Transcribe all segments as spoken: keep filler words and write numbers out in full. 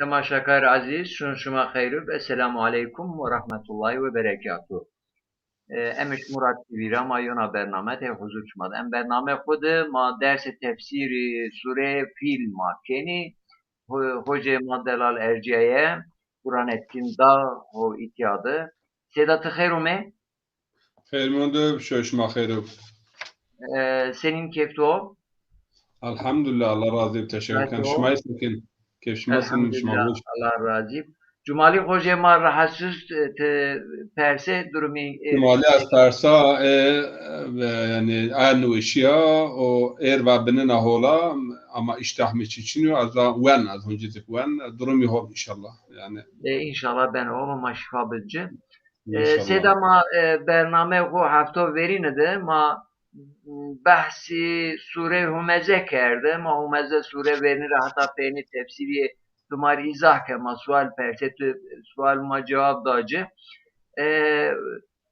Temaşakar ezîz, şun şima xeyr ib. Esselamu aleykum ve rahmetullahi ve berekatuh. E, em iş Murat T V ra ma yona bername tê huzur şima de. Em bername xwu de ma dersê tefsîrî Sûreyê Fîl ma kenî. Ho-, hocê ma delal ercîyaye, Burhanettin Dağ ho îtya de. Seyda, ti xeyr ome. Xeyr mendo, şo şima xeyr ib. E, senîn, keyf to? Elhamdülillah, Allah razî ib, teşekkür ken. Şima sekin? Keyf şima sekin, şima weş? Elhamdülillah, Allah razî ib. Cumalî hocê ma rahatsız, e, ti perse durumî, e, Cumalî ez persa, e, e, yanî aya niweşîya, o êr va binina hola, ama îştah mi çî çin yo, ez va wen, ez huncî zik wen, durumî hol înşallah. Yanî. E, înşallah ben hol, ma şîfa bid ci. E, înşallah. Seyda, ma, e, bername xwu hefto verîne de ma, m, behsî sûrê Humeze kerde. Ma Humeze sûre verîne ra heta peynî tefsîrî tu ma rê îzah ke, ma sual perse, tu sual ma cewab da ci. E,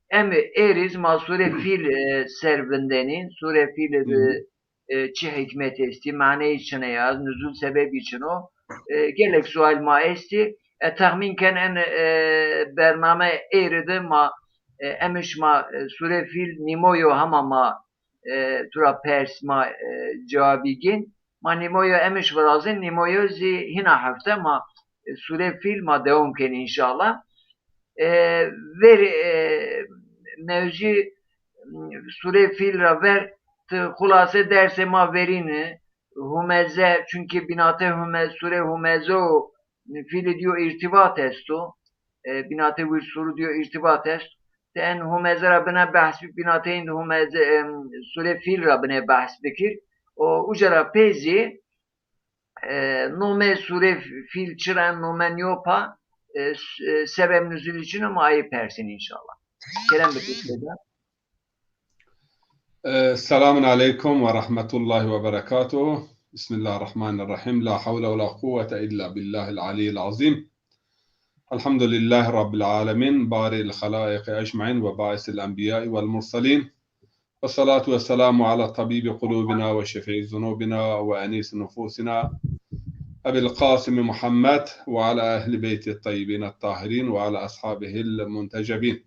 em êrî zî ma sûrê Fîl, e, ser vindenîn. Sûrê Fîl de e, çi hikmet estî, maneyî çine ya, nuzul sebebî çin o. E, gelek sual ma estî. E, texmîn ken en, e, bername êrî de ma, e, em şima, e, sûrê Fîl nîmoyo hema ma, e, tu ra pers ma, e, cewabî gên. Ma nîmoyo em iş virazên, nîmoyo zî hîna hefte ma, e, sûrê Fîl ma dewam kên înşallah. E, ver, e, mewzû, m, sûrê Fîl ra ver, ti xulase dersê ma verîni, Humeze, çunkî bînate Hume-, sûrê Humeze û Fîlî diyo îrtîbat esto. E, bînate wir sûrî diyo îrtîbat est. Ti en Humeze ra bine behs bi-, bînate înd Humeze, em, sûrê Fîl ra bine behs bikir. O, uca ra pê zî, e, nomê sûrê Fîl çira nome nîyo pa, e, s-, e, sebeb nuzulî çin o, ma ayê persên înşallah. Kerem bikir Seyda. E, selamun aleykum ve rahmetullahi ve berekatuhu. Bismillahirrahmanirrahim. La havle ve la kuvvete illa billahil aliyyil azim. Elhamdülillahi Rabbil alemin, baril halaiqi ecmain ve baisil enbiyai vel mursalin. Ve salatu ve selamu ala tabibi kulubina ve şefii zunubina ve enisi nufusina Ebil Kasimi Muhammed ve ala ehli beyti tayyibin tahirin ve ala ashabihil muntecebin.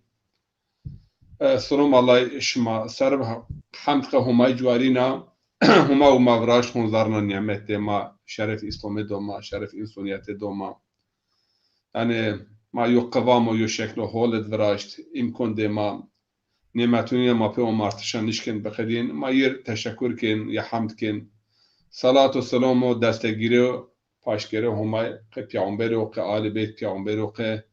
E, sirom Allay şima ser bi, hemd ke Humay cuarîna, Huma û ma viraşt, hon zarna nîmetê ma, şeref Îslamê do ma, şeref însonîyetê do ma. Yanî ma yo qivam û yo şeklo hol id viraşt, îmkon dê ma nîmetunîya ma pê omartişa nişkên biqedîn, ma yir teşekur kên, ya hemd kên. Salat û selam û destegîrê û paşkerê Homay qê peyxamberî û qê alî beyt peyxamberî û qê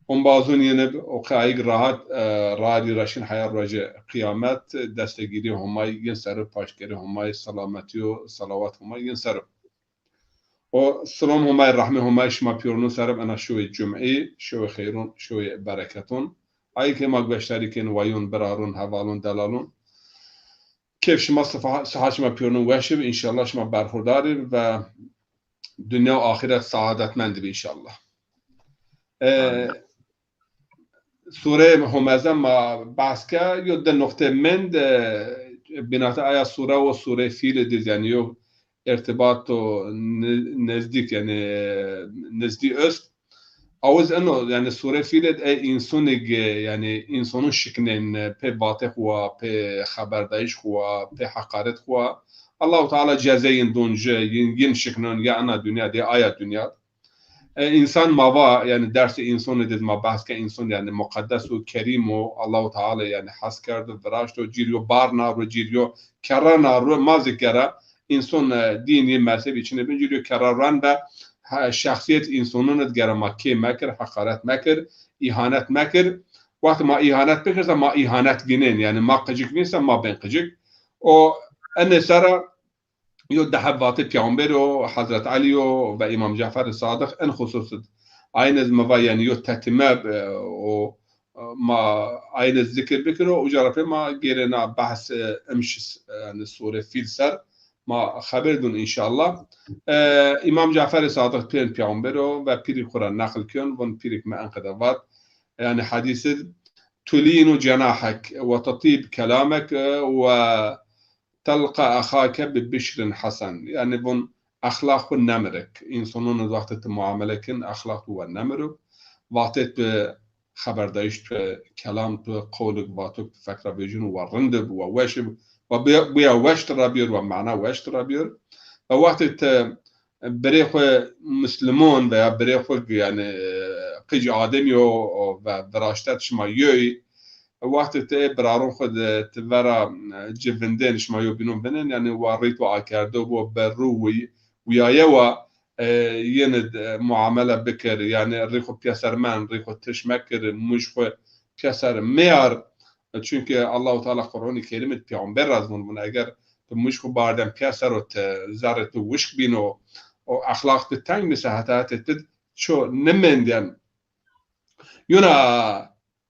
ombazûn yin ib û qê ayîg rahat, e, rarî reşin heya rojê qiyamet, destegîrê Homay yin ser ib, paşkerê Homay, selametî û selawat Homay yin ser ib. O silom Homay, rehmê Homay şima pîyorûn ser ib, ena şewê cum'î, şewê xeyrûn, şewê bereketûn. Ayî ke ma gueşdarî kên, wayûn, birarûn, hevalûn, delalûn. Kêf şima, siha-, siha şima pîyorûn weş ib, înşallah şima berxurdar ib ve dinya û axiret saadetmend ib înşallah. E, Sûreyê Homeze ma behs ke, yo di nuqte mend, e, bînate aya sûre û sûrê Fîl id iz, yanî yo îrtîbato ni-, nezdîk, yanî, e, nizdî est. Awiz eno, yanî sûrê Fîl id ey însonîg, yanî însonûn şiknên, pê vatê xwu wa, pê xeberdayîş xwu wa, pê heqaret xwu wa. Allahu Teala cezeyên don ci, yin, yin şiknon ya ena dinya de, aya dinya. E, însan ma va, yanî dersê însonî de ma behs ke, înson yanî muqeddes o, kerîm o, Allahu Teala yanî hes kerdo, viraşto, cîr yo barna ro, cîr yo kerrena ro, ma zî gere înson, e, dînî, mezhebî çinê bin, cîr yo kerra ren be, he, şexsîyet însonûn id gere ma kê mekir, heqaret mekir, îhanet mekir. Wextê ma îhanet bikir se ma îhanet vînên, yanî ma qicik vîn se ma bên qicik. O enê sera yo di heb vatê Peyxamberî yo, Hezret Elî yo ve Îmam Caferî Sadiq en xusus id. Ayîn iz mi va, yanî yo tetîme, e, o, e, ma ayîn iz zikir bikiro, uca ra pê ma gêrê na behs, e, imş, e, yanî sûrê Fîl ser ma xeber dûn înşallah. E, Îmam Caferî Sadiq pîrên Peyxamberî yo ve pîrî xwu ra neql kên, vûn pîrîk mi enqede vat, yanî hedîs id, tulînu cenahek ve tetîb kelamek, e, ve telqa exake bi bişrin hesen. Yanî vûn exlaq xwu nemirik. Însonon wextê ti muamele kin, exlaq tu wa nemiro. Vatê tu, xeberdayîş tu, kelam tu, qewlik vatok tu fek ra vejîno wa rind ib, wa weş ib, wa bîya, bîya weş ti ra bîyor, wa mana weş ti ra bîyor. Ve wextê ti birê xwu muslimon veya birê xwu, yanî, e, qic ademî yo, o ve viraştet şima yoy. Wextê ti ê biraron xwu de ti vera, e, ci vindên, şima yo bînon vinên, yanî wa rî to akerdo bo, bi rû wi-, wiyaye wa, e, yeni de muamele bikir, yanî rî xwu pîyeser men, rî xwu tiş mekir, muj xwu pîyeser meyar. Çunke Allahu Teala Qur'anî Kerîm id peyxamber ra zî vun, vun eger tu muj xwu barden pîyeser o, ti zerrê tu wişk bîno, o exlaq tu teng bî se, heta hetê tu ço nimendên. Yuna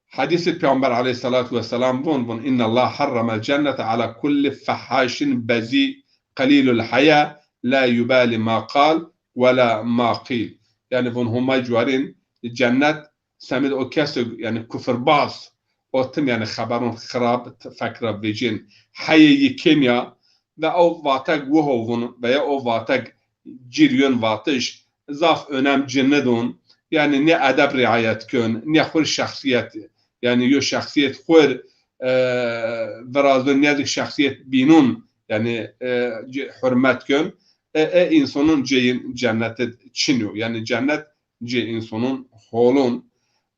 hedîsî Peyxamber aleyhissalatu vesselam vun, vun, "İnnallaha harramel cennete ala kulli fahhaşin bezi, qalilul haya, la yubali ma qal ve la ma qil." Yanî vun Homay cuarên cennet semêd o kesig, yanî kufirbaz, o tim, yanî xeberon xirab fek ra vecên, heyê yi kêm ya, ve o vateg wiho vun, veya o vateg cîr yon vatiş, zaf önem ci nidon. Yanî nê edeb riayet kön, nê xwir şexsiyet, yanî yo şexsiyet xwir, e, virazon, nê dik şexsiyet bînon, yanî, e, ci-, hurmet kön. E, e, însonon cêyin cennet id çin yo. Yanî cennet cê însonon holon.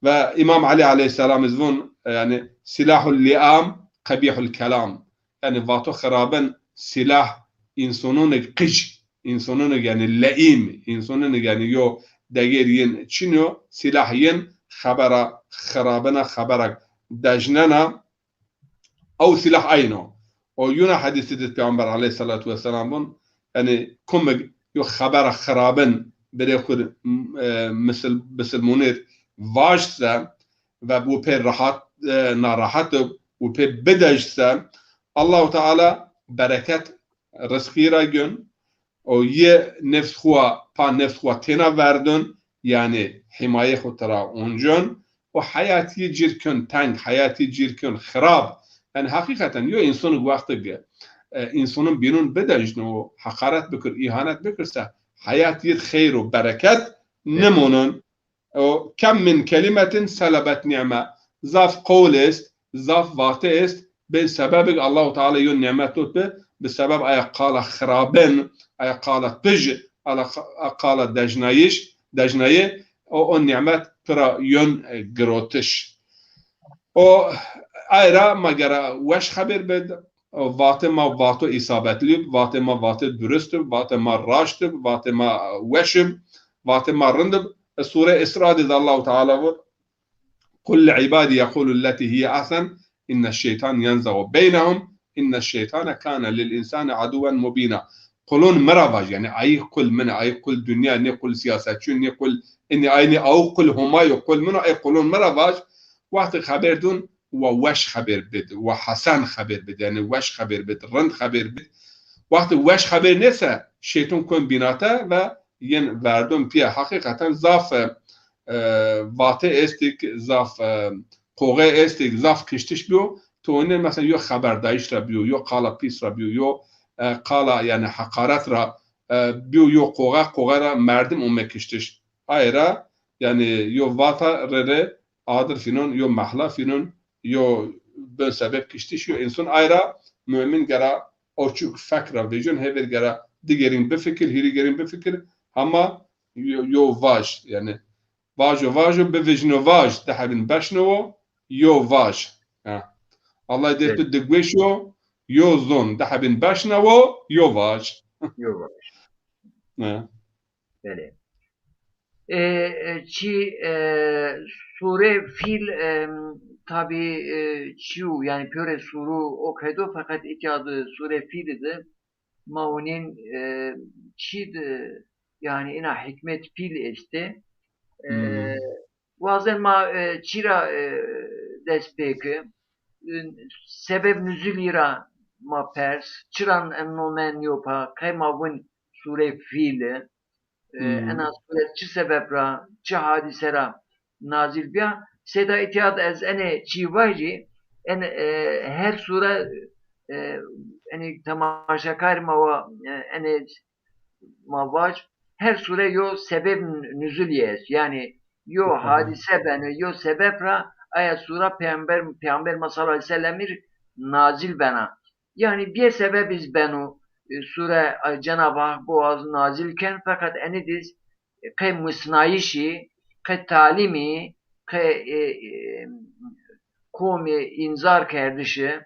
Ve Îmam Elî aleyhisselam iz vun, e, yanî, "Silahul liam, qebîhul kelam." Yanî vato xirabin silah însononik qic, însononik, yanî, leîm, însononik, yanî, yo degêr yin çin yo, silah yin xebera xirabina, xebera dejnena, ew silah eyn o. O yuna hedîsî de Peyxamber aleyhissalatu vesselam vun, yanî, kumig yo xebera xirabin birê xwu, e, misil-, bisilmonêr vaj se, ve wi pê rehat, e, narehet ib, wi pê bidej se, Allahu Teala bereket rizqî ra gön, o yi nefs xwu, pa nefs xwu têna verdon, yanî hîmayê xwu tira oncon, o heyatî cîr kön teng, heyatî cîr kön xirab. Yanî heqîqeten yo însonik wextig, e, însonon bînon bidejno, heqaret bikir, îhanet bikir se, heyatî xeyr û bereket nimonon. O, "Kem min kelimetin selebet nîme." Zaf qewl est, zaf vate est, bê sebebig Allahu Teala yo nîmet dot bi, bi sebeb aya qala xirabin, aya qala pij, aya qa-, qala dejnayîş, dejnayî, o, o nîmet pira yon, e, girotiş. O, ay ra ma gera weş xebêr bid, vatê ma vato îsabetlî ib, vatê ma vatê durist ib, vatê ma raşt ib, vatê ma weş ib, vatê ma rind ib. Sûre Îsra de zî Allahu Teala vur, "Qul li îbadî yeqûlu lletî hiye ehsen, inne şeytan yenzaxu beynehum, inne şeytane kane lil însane aduwen mubîna." Qulon mi ra vaj, yanî ayî qul min, ayî qul dinya, nê qul siyasetçî, nê qul inî, aynî aw qul Homa yo, qul min o, ey qulon mi ra vaj, wextê xebêr dun, wa weş xebêr bid, wa hesen xebêr bid, yanî weş xebêr bid, rind xebêr bid. Wextê weş xebêr nêse, şeyton kon bînate ve yin verdon pîya. Heqîqeten zaf, e, vate estik, zaf, e, qoxe estik, zaf kiştiş biyo. Tu onî mesela yo xeberdayîş ra biyo, yo qala pîs ra biyo, yo, e, qala, yanî heqaret ra, e, biyo, yo qoxe, qoxe ra merdim ome kiştiş. Aye ra, yanî yo vata rê rê adir fînon, yo mehla fînon, yo bin sebeb kiştiş, yo înson ay ra mumin gera o çuk fek ra vecon, hêvêr gera digerîn bifikir, hîrî gerîn bifikir, hema yo, yo vaj, yanî vajo, vajo, bivijno vaj, di hebîn beşno wo, yo vaj. Ha. Allah dê tu digweşo, yo zon, di hebîn beşna wo, yo vaj. Yo vaj. Ha. Belê. E, e, çi, e, Sûre Fîl, e, tabî, e, çî yo, yanî pêro sûru o qeydo, feqet îtya di Sûre Fîl di ma winîn, e, çî di, yanî îna hikmet pîl estê. E, Hmm. Wazen ma, e, çî ra, e, dest pê ki, e, sebeb nuzulî ra ma pers, çira en nomen yo pa, qey ma win Sûre Fîl i. E, Hmm. Ena sûret çi sebeb ra, çi hadîse ra nazil bîya? Seyda îtya di ez enê çî vajî, en, e, her sûre, e, enê temaşekarî ma wa, e, enê ma vaj, her sure yo sebeb nuzulî est. Yanî yo hadîse beno, yo sebeb ra aya sure peyxamber, peyxamber ma sallallahu aleyhi ve sellemî nazil bena. Yanî bîye sebeb iz beno, e, sure, e, Cenab-ı Hak bo az nazil ken, feqet enî diz, e, qe musnayişî, qe talîmî, qe, e, e, komî înzar kerdişi,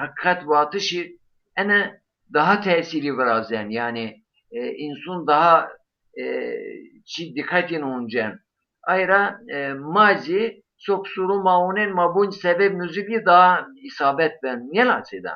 heqîqet vatişî, ene daha tesîrî virazen. Yanî, e, însun daha, e, çî dîqetîn oncen. Ay ra, e, ma zî sok suru ma onen ma bunc sebeb nuzulî daha îsabet ben. Nêla seyda?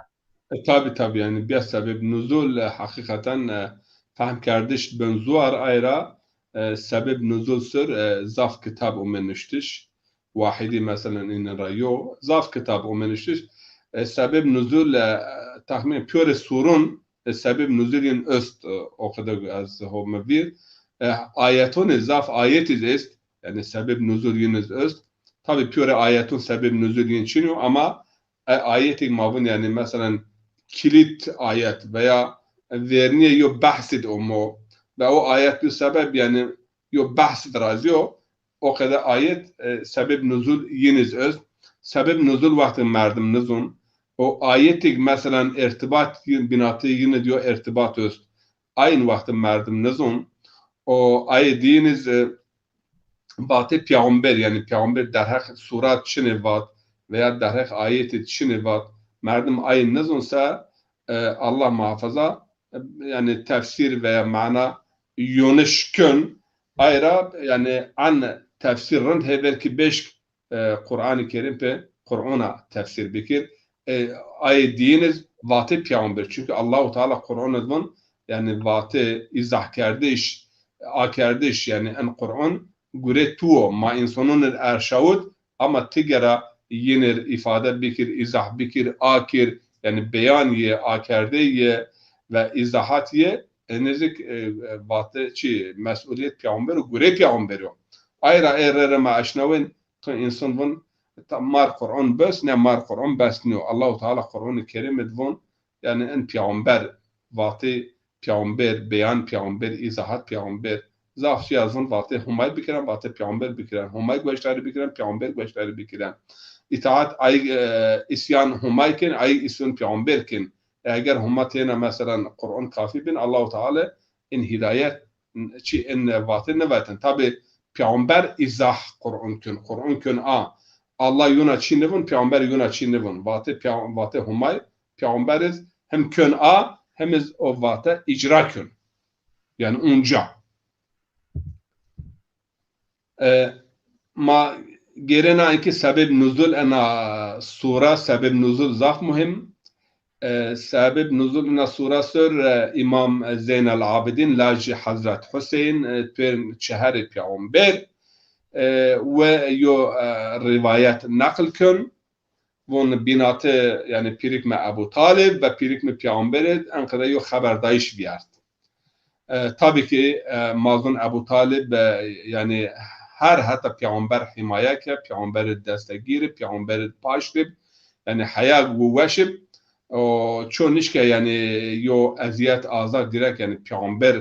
E, tabî, tabî, yanî bîya sebeb nuzul, e, heqîqeten, e, fehm kerdiş bin zuar ay ra, e, sebeb nuzul sir, e, zaf kitab ome nuştiş. Wahidî meselen înin ra yo. Zaf kitab ome nuştiş. E, sebeb nuzul, e, texmîn pîyorê surun, e, sebeb nuzul yin est, e, o qede ez ho mi vîr. E, ayetonê zaf ayet iz est, yanî sebeb nuzul yin iz est. Tabî pîyorê ayeton sebeb nuzul yin çin yo, ama e, ayetêk ma vun, yanî, meselen, kilît ayet veya vernîye yo behsîd omo ve o ayet yo sebeb, yanî, yo behsîd razî yo, o qede ayet, e, sebeb nuzul yin iz est. Sebeb nuzul wextê merdim nizun. O ayetêk, meselen, irtibat yin, bînatê yin id yo irtibat est. Ayin wextê merdim nizun. O ayê dîyin iz, e, vatê peyxamber, yanî peyxamber derheq surat çinê vat veya derheq ayetê çinê vat, merdim ayê nizun se, e, Allah muhafaza, e, yanî tefsîr veya mana yoniş kun, ay ra, yanî en tefsîr rind hê ver ki bêşk, e, Quranî Kerîm pê Qur'ona tefsîr bikir. E, ayê dîyin iz vatê peyxamber. Çunkî Allahu Teala Qur'on id vun, yanî vatê îzahkerdiş, akerdiş, yanî en Qur'on gurê tu wo. Ma însonon ir erşawit, ama ti gera yin ir îfade bikir, îzah bikir, akir, yanî beyan yê, akerdey yê ve îzahat yê, e, nêzik, e, e, vatê çi, mesulîyet peyxamber û gurê peyxamber o. Ay ra ê rê rê ma eşnawên, tu însan vun, ta mar Qur'on bes, ne mar Qur'on bes nîyo. Allahu Teala Qur'onî Kerîm id vun, yanî en peyxamber, vatê peyxamber, beyan peyxamber, îzahat peyxamber. Zaf çî ez vun vatê Humay bikiren, vatê peyxamber bikiren. Humay gueştarî bikiren, peyxamber gueştarî bikiren. Îtaat ay, e, îsyan Humay kin, ay îsyan peyxamber kin. E, eger Huma têna, meselen, Qur'on kafî bin, Allahu Teala in hîdayet çi in vate nivetin. Tabî peyxamber îzah Qur'on kun, Qur'on kun a. Allah yona çî nivun, peyxamber yona çî nivun. Vate peyxa-, vate Humay, peyxamber iz hem kun a, hem iz o vate îcra kun. Yanî unca. E, ma gêrena inkî sebeb nuzul ena sura, sebeb nuzul zaf muhîm. E, sebeb nuzul ena sura ser, e, Îmam Zeynel Abidîn, lajê Hezret Huseyn, e, pêrin çeherê peyxamber, e, we yo, e, rîwayet neql kun. Von bînate, yanî pîrik mi Ebu Talib ve pîrik mi peyxamber id enqede yo xeberdayîş vîyert. E, tabî ki, e, ma zon Ebu Talib, e, yanî her heta peyxamber hîmaye ke, peyxamber id destegîr ib, peyxamber id paşt ib, yanî heya wi weş ib. O ço nişke yanî yo ezîyet, azar, direk yanî peyxamber,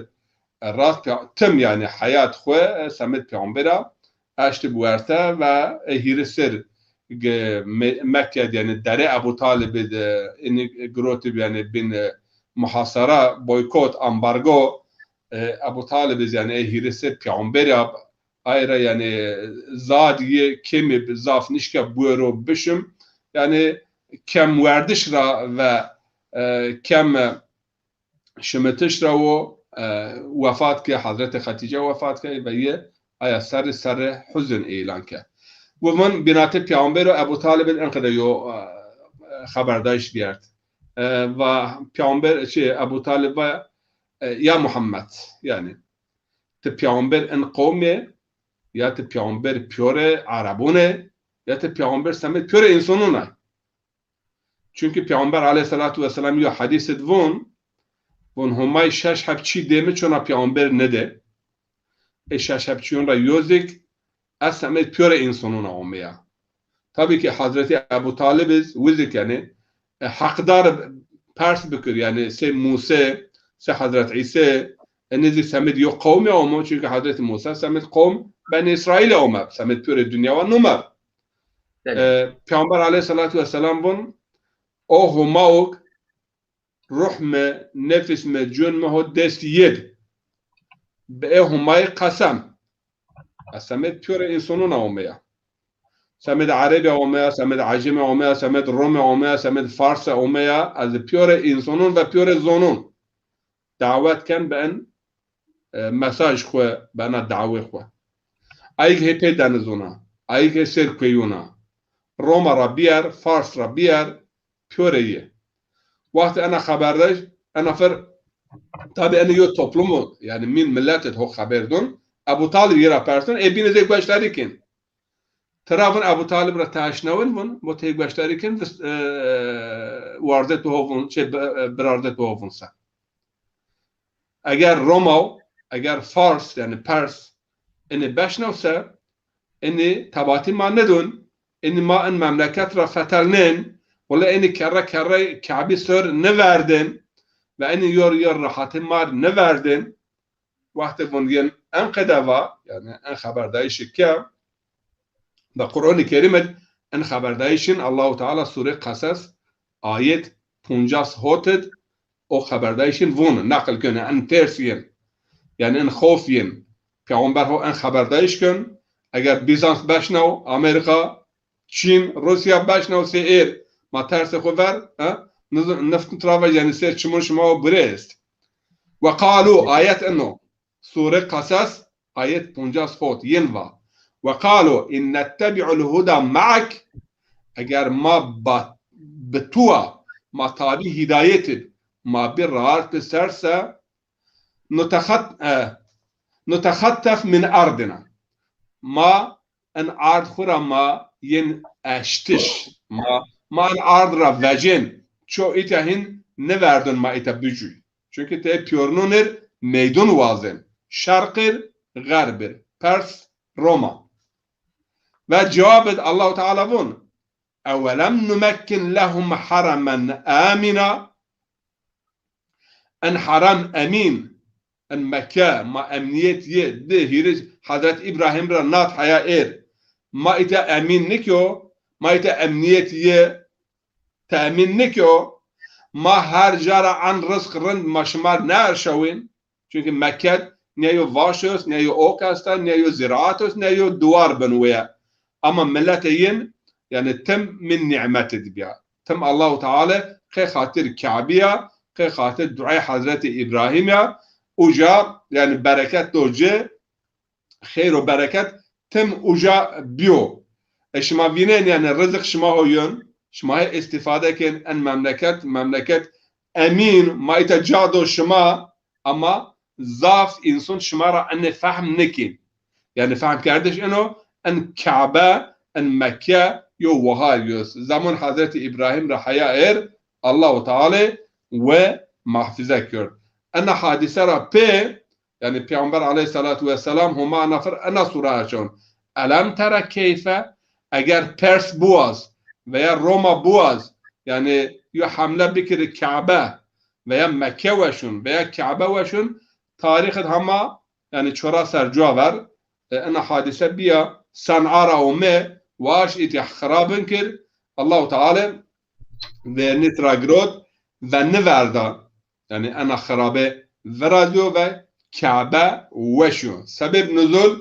e, rast pey-, tim yanî heyat xwu, e, semed peyxamber a eştib werte ve, e, hîrê ser ge-, Me-, Mekke de, yanî derê Ebu Talib id, e, înî girotib, yanî bin, e, muhasara, boykot, ambargo, e, Ebu Talib iz, yanî, e, hîrê ser peyxamber a, ay ra, yanî, zad yi kêm ib, zaf nişke buero bişim. Yanî, kem werdiş ra ve, e, kem, e, şimitiş ra wo, e, wefat ke, Hezretê Xetîce wefat ke ve yi aya serrî serrê huzn îlan ke. Wi vun bînatê peyxamber o Ebu Talib id enqede yo, e, xeberdayîş vîyert. E, va peyxamber, çi, Ebu Talib va, e, ya Muhammed, yanî, ti peyxamber in qewmê, ya ti peyxamber pîyorê Erebûn ê, ya ti peyxamber semed pîyorê însanûn a. Çunkî Peyxamber aleyhîsselatu wesselam yo hedîs id vun, vun Homay şeş heb çî dê mi çona peyxamber nidê. Ê şeş heb çîyon ra yo zik ez semed pîyorê însanûn a omeya. Tabî ki Hezretî Ebu Talib iz wi zik, yanî, e, heqdar pers bikir, yanî sey Muse, sey Hezret Îse, Enê zî semêd yo qewmî omo, çunkî Hezretî Musa semêd qewm Benî Îsraîlî ome, semêd pîyorê dinya wa nome. Belê. E, Peyxamber aleyhîsselatu wesselam vun, o Huma uk ruh mi, nefis mi, cun mi ho dest yid. Bi ê Humayî qesem. Ez semêd pîyorê însonûn a omeya. Semêd Erebî omeya, semêd Ecemî omeya, semêd Romî omeya, semêd Farsî omeya, ez pîyorê însonûn ve pîyorê zonûn. Dawet ken bi en, e, mesaj xwu, bi ena dawê xwu. Ayîg hê pê denizûn a, ayîg hê sêr kueyûn a. Roma ra bîyer, Fars ra bîyer, pîyorê yi. Wextê ena xeberdayîş, ena fir, tabî ena yo toplum o, yanî mîn milet id ho xeber dûn. Ebu Talib yi ra persûn, ê bînî zê gueştarî kên. Tira vun Ebu Talib ra ti eşnawin vun, bo ti gueştarî kên, vist, e, wardê tu ho vun, şey, bi-, e, birardê tu ho vun se. Eger Romaw, eger Fars, yanî Pers, inî beşnaw se, inî tebatî ma nidun, inî ma in memleket ra fetelnên, wele inî kerre kerre Kabî sor niverdin ve inî yor yor rahatî mar niverdin. Wextê vun yin en qede va, yanî en xeberdayîşî ke, bi Qur'anî Kerîm id en xeberdayîşîn Allahu Teala Sûrê Qeses ayet poncas hot id o xeberdayîşîn vun, neql kene, en ters yin. Yanî en xof yin. Peyxamber ho en xeberdayîş kin, eger Bîzans beşnaw, Amerîka, Çîn, Rûsya beşnaw sê êr, ma tersê xwu ver, ha? Niz-, nift tira ve, yanî sêr çimûn şima o birê est. Ve qalû, ayet ino. Sûre Qeses, ayet poncas hot, yin va. Ve qalû, in nettebi'ul huda ma'ak, eger ma ba-, bi tu wa, ma tabî hîdayet ib, ma bi rahat bi ser se, nutexat-, e, nutexattef min ardina. Ma en ard xwu ra ma yên eştiş. Ma, ma en ard ra vecên. Ço îta hîn niverdun ma îta bicûy. Çunkî tê pîyornûn ir meydûn wazên. Şerq ir, xerb ir. Pers, Roma. Ve cewab id Allahu Teala vun, ewelem numekkin lehum heremen amîna. En herem emîn, en Mekke, ma emnîyet yi di hîris Hezret Îbrahîm ra nat heya êr. Ma îta emîn nikyo, ma îta emnîyet yi temîn nikyo, ma her ca ra en rizq rind ma şima nêerşawîn. Çunkî Mekke ne yo vaş est, ne yo ok esta, ne yo ziraat est, ne yo diwar bin weye. Ama miletê yin, yanî tim min nîmet id bîya. Tim Allahu Teala qê xatir Kabî ya, qê xatir duayê Hezretî Îbrahîm ya. Uca, yanî bereket do ci, xeyr û bereket tim uca bîyo. E, şima vînên, yanî rizik şima ho yon, şima hê îstîfade kên, en memleket, memleket emîn, ma îta ca do şima, ama zaf însan şima ra enê fehm nikên. Yanî fehmkerdiş ino, en Kabe, en Mekke yo wahar yo. Zemon Hezretî Îbrahîm ra heya êr, Allahu Teala we muhafeze kerd. Ena hadîse ra pê, yanî Peyxamber aleyhîsselatu wesselam Homa ena fir ena sure eşon. Elem tere keyfe, eger Pers biwaz veya Roma biwaz, yanî yo hemle bikiri Kabe veya Mekke weşun veya Kabe weşun, tarîx id hema, yanî çora ser cua ver, e, ena hadîse bîya, Sen'a ra ome, waş îtî xirabin kir, Allahu Teala vernît ra girot ve niverda. Yanî ena xirabe virazîyo ve Kabe weşîyo. Sebeb nuzul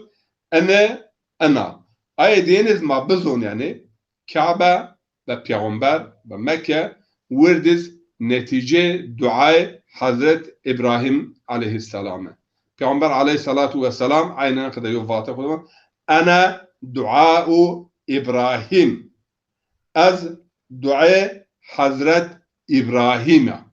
ene ena. Ayê diyêniz ma bizon yanî Kabe ve Peyxamber ve Mekke wirdiz netîcê duayê Hezret Îbrahîm aleyhîsselame. Peyxamber aleyhîsselatu wesselam aynen qide yo vate xwu de, ene duau Îbrahîm. Ez duayê Hezret Îbrahîm ya.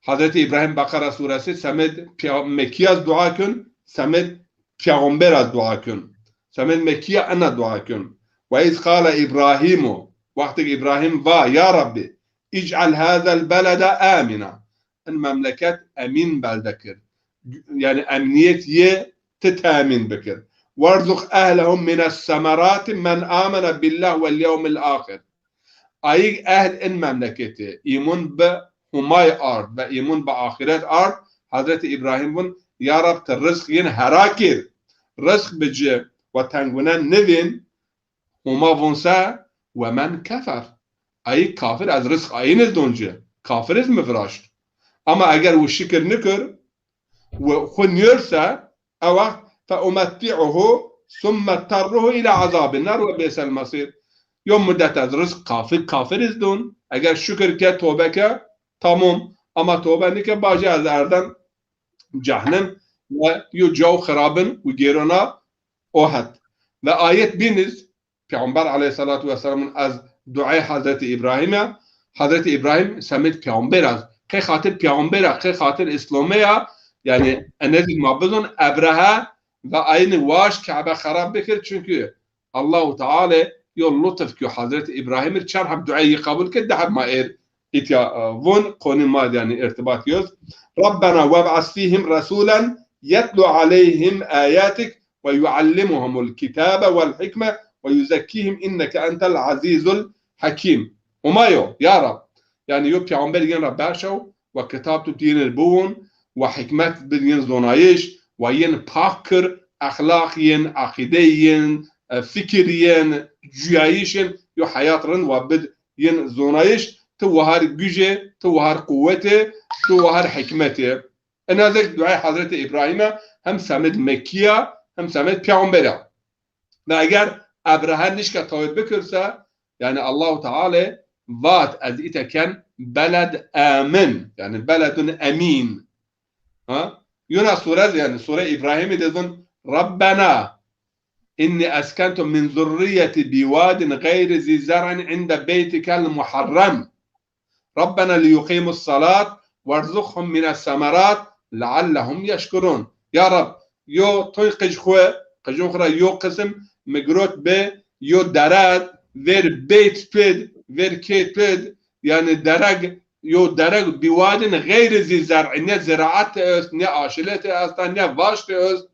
Hezretî Îbrahîm Beqera suresi semed pê-, Mekkî ya dua kun, semed peyxamber a dua kun. Semed Mekkî ya ena dua kun. Ve iz qale Îbrahîmu, wextêk Îbrahîm va, ya Rabbî, îc'el hazel belede amîna. In memleket emîn belde kir. Yanî emnîyet yê ti temîn bikir. Werzuq ehlehu mines semerati men amene billah vel yewmil axir. Ayîg ehl in memleketî îmun bi Humay ard ve îmun bi axîret ard, Hazretî Îbrahîm vun, ya Rab, ti rizq yin hera kir. Rizq bi ci ve tengune nivîn. Homa vun se, "Ve men kefer." Ayî kafir, ez rizq ayîn iz don ci. Kafir iz mi viraşt. Ama eger wi şikir nikir, wi xwu nîyor se, e wext, "Fe umetti'uhu summe tarruhu ila azabin nar ve bi'sel masir." Yo mudet ez rizq kafir, kafir iz don. Eger şikir ke, tobe ke, tamam. Ama tobe nike, bacê ez erden cehnem ve yo caw xirabin û gêrona o het. Ve ayet bîn iz, Peyxamber aleyhissalatu vesselamın ez duayê Hazreti İbrahim'e, Hazreti İbrahim semed peyxamber ez. Qey xatir peyxamber a, qey xatir İslame ya, yani enezî ma bizon Ebrehe ve aynı waş Kabe xerab bikir, çünkü Allahu Teala yo lutuf ki Hazreti İbrahim ir, çar heb duayê yi qebul kir, di heb ma êr itya, e, vun, qonî ma, yani irtibat yoz. Rabbena veb'as fihim rasulen yetlu aleyhim ayatik ve yuallimuhumul kitabe vel hikme ve yuzekkihim inneke entel azizul hakim. Homa yo, ya Rab. Yani yo peyxamber yin ra berşew ve kitab tut yin ir biwon ve hikmet bid yin zonayiş ve yin pak kir, exlaq yin, aqîdey yin, e, fikir yin, cuyayişin, yo heyat rind ve bid yin zonayiş, ti wahar gücê, ti wahar quwwetê, ti wahar hikmetê. Ena zek duayê Hazreti İbrahim'e hem semed Mekkiya, hem semed peyxamber a. Ve eger Ebrehe nişka tawir bikirse, yani Allahu Teala vat ez îte ken beled emin, yani beledun emin. Ha? Yuna sure, yani sure İbrahim'i de zun, Rabbena inni eskentu min zurriyeti biwadin gayri zi zer'in inde beytikel muharrem. Rabbena liyuqimus salat verzuqhum mines semerat leallehum yeşkurun. Ya Rab, yo toy qij xwu, qijun xwu ra yo qisim mi girot bi yo dere, ver beyt pid, ver kê pid, yani dereg, yo dereg biwadin gayri zi zer'i, ne ziraat est, ne aşilet est, ne vaşt est.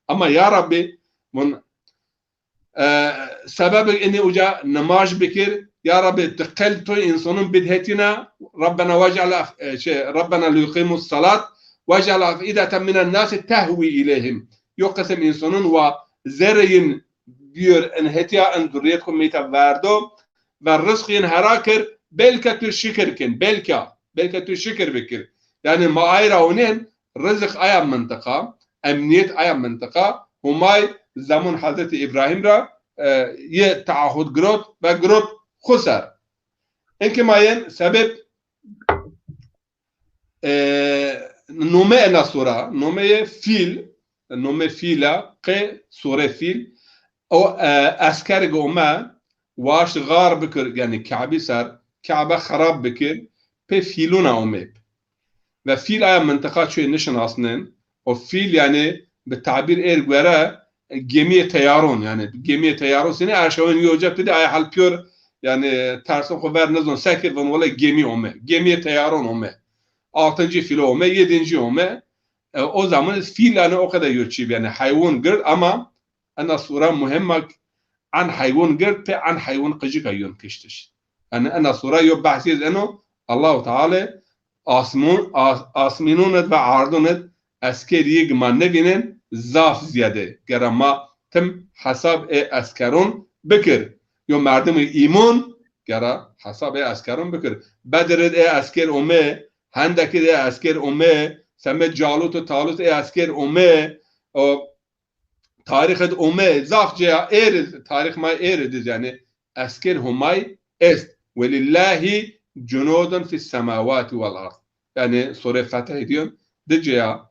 Ama ya Rabbi, vun e, sebebê inî uca nimaj bikir. Ya Rabbi, ti qelb toy însanun bid hetîna. Rabbena vec'al af-, e, şey, Rabbena liyuqimus salat vec'al af'ideten minen nasi tehwi ileyhim. Yo qisim însanun wa zerrê yin biyor in hetîya, in zurriyet xwu meyte verdo ve rizq yin hera kir, belke tu şikir kin, belke, belke tu şikir bikir. Yani ma ay ra onên, riziq aya mintiqa, emniyet aya mintiqa, Humay zemun Hazreti İbrahim ra, e, yi taahhud girot ve girot xwu ser. Inkî ma yen sebeb, e, nome ena sura, nomeyê fîl, nome fîl a, qê sure fîl, o, e, eskerg ome, waşt xar bikir, yani Ka'bî ser, Ka'be xerab bikir, pê fîluna ome. Ve fîl aya mintiqa çuyê nişinasnên. O fîl yani bi tabîr êr guere, e, gemiyê teyaron, yani gemiyê teyaron sîne erşawên yo ca pidi aya hal piyor, yani tersin xwu ver nizon sekir, von wele gemî ome. Gemiyê teyaron ome. Altıncı filo ome, yedinci ome. E, o zaman fîl yani o kadar yo çî, yani hayvan gird ama ena sura muhimmak, an hayvan gird pe an hayvan qicika yon kiştiş. Yani ena sura yo behsî ez eno, Allahu Teala asmun, as-, asmînun id ve ardun id esker yig ma nevînen, zaf ziyade. Gera ma tim hesab ê eskerun bikir. Yo merdimî îmun gera hesab ê eskerun bikir. Bedir id ê esker ome, Hendek id ê esker ome, semed Calut û Talut ê esker ome, o, tarîx id ome, zaf ceya êr id, tarîx ma êr id iz, yani esker Humay est. Welillâhi cunûdun fis semâwâti vel ard. Yani sure Fetih diyor, di ceya,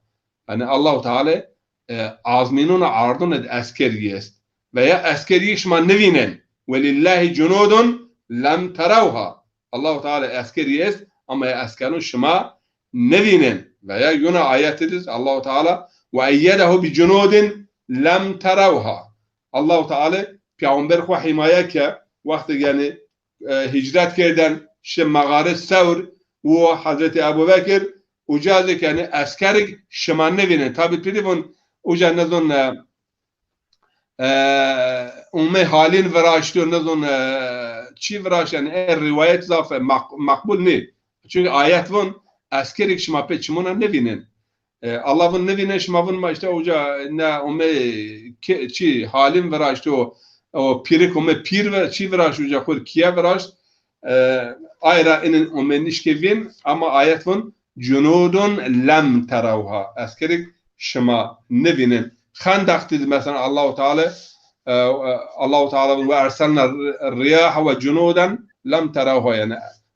yani Allahu Teala, e, azmînun ardun id esker yi est. Veya esker yi şima nivînen. Welillâhi cunûdun lem terewha. Allahu Teala esker yi est, ama ya eskerun şima nivînen. Veya yuna ayet id iz Allahu Teala, "Ve eyyedehu bi cunûdin lem terewha." Allahu Teala peyxamber xwu himaye ke, wextê yani, e, hicret kerden, şi mexare Sewr û Hazreti Ebu Bekir, uca zî ke yani eskerig şima nivînen. Tabi tu dî vun, uca nezon, e, e, umê halîn viraştiyo, nezon, e, çî viraşt, yani, e, rîwayet zaf, e, maq-, maqbul nî. Çünkü ayet von, eskerîk şima pê çimûna nivînin. E, Allah vun nivîne, şima vun ma işte uca ne ome ke-, çi halim viraşt o, o pîrik ome pîr ve-, çi viraşt uca xur kiye viraşt. E, ay ra inin ome nişke vîn, ama ayet vun cunudun lem terawha. Eskerik şima nivînin. Xendeq did mesela Allahu Teala, e, e, Allahu Teala vun ve erselna riyaha ve cunudan lem terawha, yani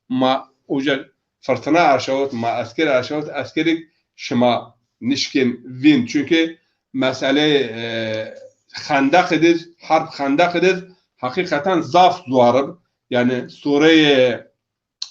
ma uca fırtına erşawit, ma esker erşawit, eskerik şima nişkin vîn. Çünkü mesele, e, Xendeq idiz, harb Xendeq idiz, hakikaten zaf zuarib. Yani Sure-i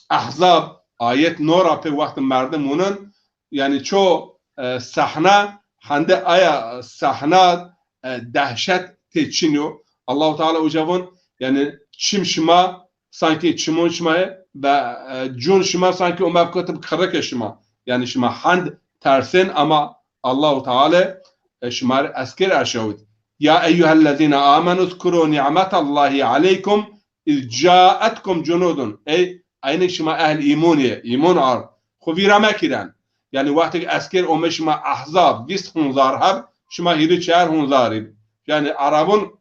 Ahzab, ayet no ra pê wextê merdim unun, yani ço, e, sahna, hende aya sahna, e, dehşet tê çin yo. Allahu Teala uca vun, yani çim şima sanki çimon şima ye ve, e, cun şima sanki ome kotib kırrikê şima. Yani şima hend tersên ama Allahu Teala, e, şima rê esker erşawit. Ya eyyuhellezine amenu zkuru ni'metallahi aleykum iz caetkum cunudun. Ey, eynek şima ehl îmon ye, îmon ard. Xu vîra mekiren. Yani wextek esker ome şima Ahzab, vîst hunzar heb, şima hîrî çar hunzar ib. Yani Arabun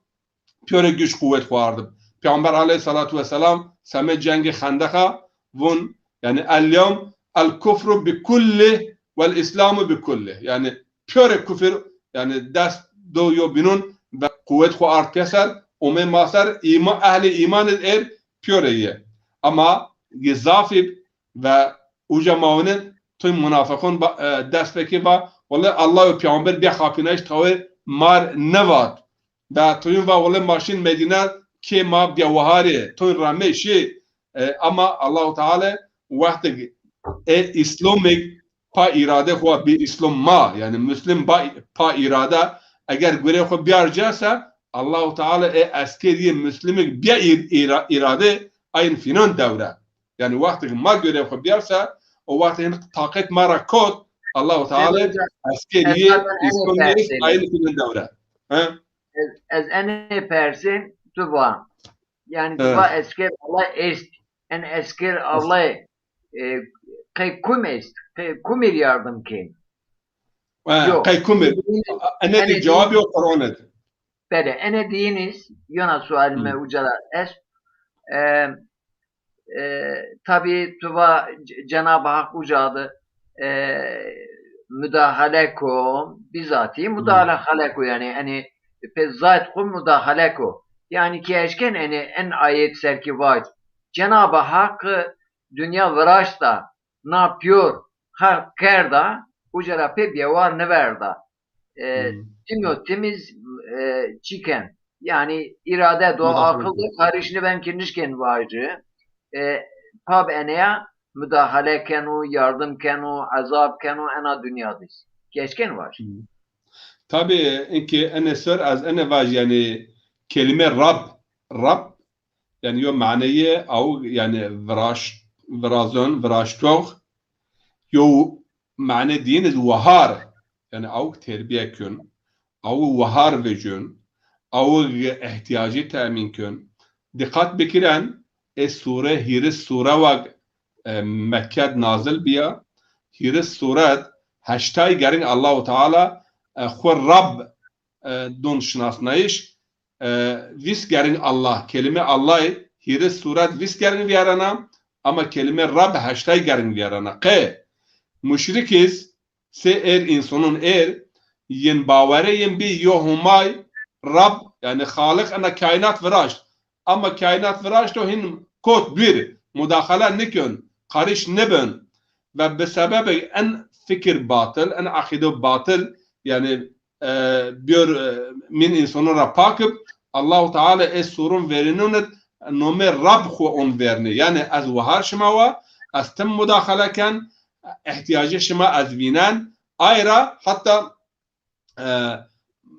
piyore güç quwet xu ardib. Peygamber aleyhissalatu vesselam seme cengê Xendeqa vun, yani el yevm el kufru bi kulli vel islamu bi kulli. Yani piyore kufir, yani dest do yo binun ve quwet xu ard pêser, ome ma ser, îma-, ehlê îman id êr piyore ye. Ama ye zaf ib ve uca ma winin, tuy munafiqun ba-, e, dest pekê va, wele Allah û peygamber bê xapînayîş tawê mar nevat. Ve tuyun va wele ma şin Medîne kê ma bê waharê, tuyun ramê şî, e, ama Allahu Teala wextig e Îslamig pa îrade xu, bi Îslam ma, yani Müslim ba, pa îrade, eger gurê xu biyar ca se, Allahu Teala e eskerî Müslimig bê îr-, îra-, îrade ayin fînan dewre. Yani wextig ma gurê xu biyar se, o wext hin taqet ma ra kot, Allahu Teala eskerî Îslamig ayin fînan dewre. He? Ez, ez enê persên tu va. Yani tu va esker Allah est. En esker Allah, e, qey kum est? Qey kumir yardım kên? E, qey kumir? Enê de cewab yo Qur'an ed. Bele, enê diyiniz, yona sualime uca ra est. E, e, tabi tu va C-, Cenab-ı Hak uca de, e, müdahale ko, bizatihi müdahale ko, yani, hani, pe zat xu müdahale ko. Yani ki eşken, yani, en ayet ser ki vac. Cenab-ı Hak dünya viraşta, na piyor xelq kerda, uca ra pê bêwar niverda. E, tim yo timiz, e, çiken. Yani irade do, akıl do karış niben ki nişken vajı. E, pab eneya müdahale kenu, yardım kenu, ezab kenu, ena dünya diz. Keşken vajı. Tabi, inki ene ser az ene vaj, yani kelime Rab, Rab, yani yo maneyê aw, yani viraş-, virazon, viraştox, yo mane diyiniz wahar, yani awk terbiye kön, awk wahar vecön, awk ihtiyacı temin kön. Diqqat bikiren, e sure hîris sure wag, e, Mekke nazil biya, hîris suret heştay gering Allahu Teala, e, xu Rab, e, don şinasnayış, e, vîst gering Allah, kelime Allah'ı hîris suret vîst gering viyarana, ama kelime Rab heştay gering viyarana. Qe muşrikiz, se er insanın er, yin bawere yin bi yo Humay, Rab, yani Xaliq ena kainat viraşt. Ama kainat viraşt o hin kot bir, mudaxale nikön, karış nibin. Ve bi sebebê en fikir batıl, en akide batıl, yani, e, biyor, e, min insanın ra pakib, Allahu Teala e surun verinun et, nome Rab xu on verni. Yani ez wahar şima wa, ez tim mudaxale ken, ihtiyacê şima ez vînen. Ayra hatta, e,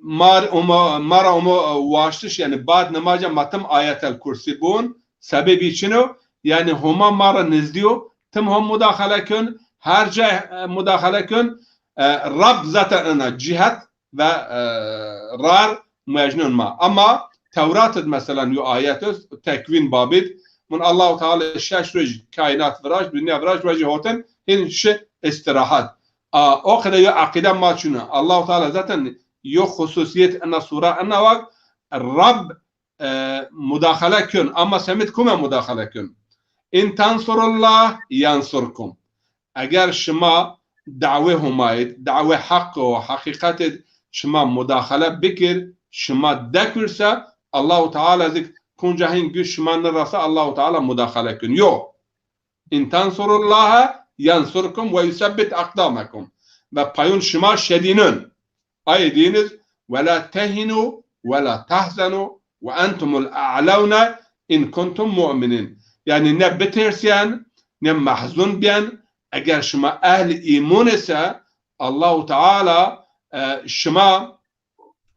mar, oma, mara omo, e, waştiş, yani bad nemaca ma tim Ayetel Kursi bun. Sebebi çino? Yani Homa mara nizdiyo, tim hom mudaxale kön, her ca, e, mudaxale kön. E, Rab zaten ena cihet ve, e, rar muecnun ma. Ama Tewrat id mesela yo ayet est, Tekwîn babid, mun Allahu Teala şeş roj kainat viraşt, dünya viraşt, rojê hotin hin şi istirahat. A, o qede yo eqîde ma çin o. Allahu Teala zaten yo xususîyet ena sure ena wa, Rab, e, mudaxale kön. Ama semit kume mudaxale kön? In tansurullah yansurkum. Eger şima dawê Homayî d, dawê heq û heqîqetê d şima mudaxale bikir, şima dekir se, Allahu Teala zik kunca hîn güç şima nirasa Allahu Teala mudaxale kön. Yo. In tansurullaha yansurkum ve yusebbit aqdamakum. Ve payun şima şedînun. Ayê dîn iz, "Ve la tehinu ve la tahzenu ve entumul a'launa in kuntum mu'minin." Yanî ne bitêrsîyen, ne mehzun bîyen, eger şima ehlî îmûn ise, Allahu Teala, e, şima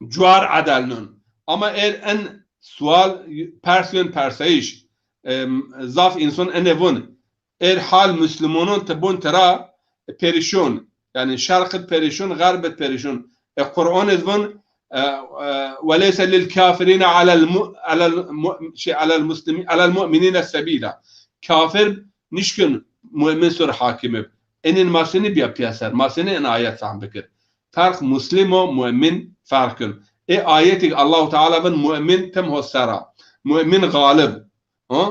cuar edelnun. Ama êr en sual, pers yön persayîş, e, zaf însan enê vun, êr hal Muslimonun ti bun tira perîşun. Yanî şerq id perîşun, xerb id perîşun. E, Qur'an id vun, e, e, "Ve leyse lil kafirine alel mu-, alel mu-, şey, alel muslimi-, alel mu'minine sebîla." Kafir nişkün mu'min sur hakim ib. Enin ma senî bîya pîyaser, ma senî en ayet fehm bikir. Ferq muslim û mu'min ferq kün. Ê ayetî Allahu Teala vin mu'min tim ho sera. Mu'min galib. Ha?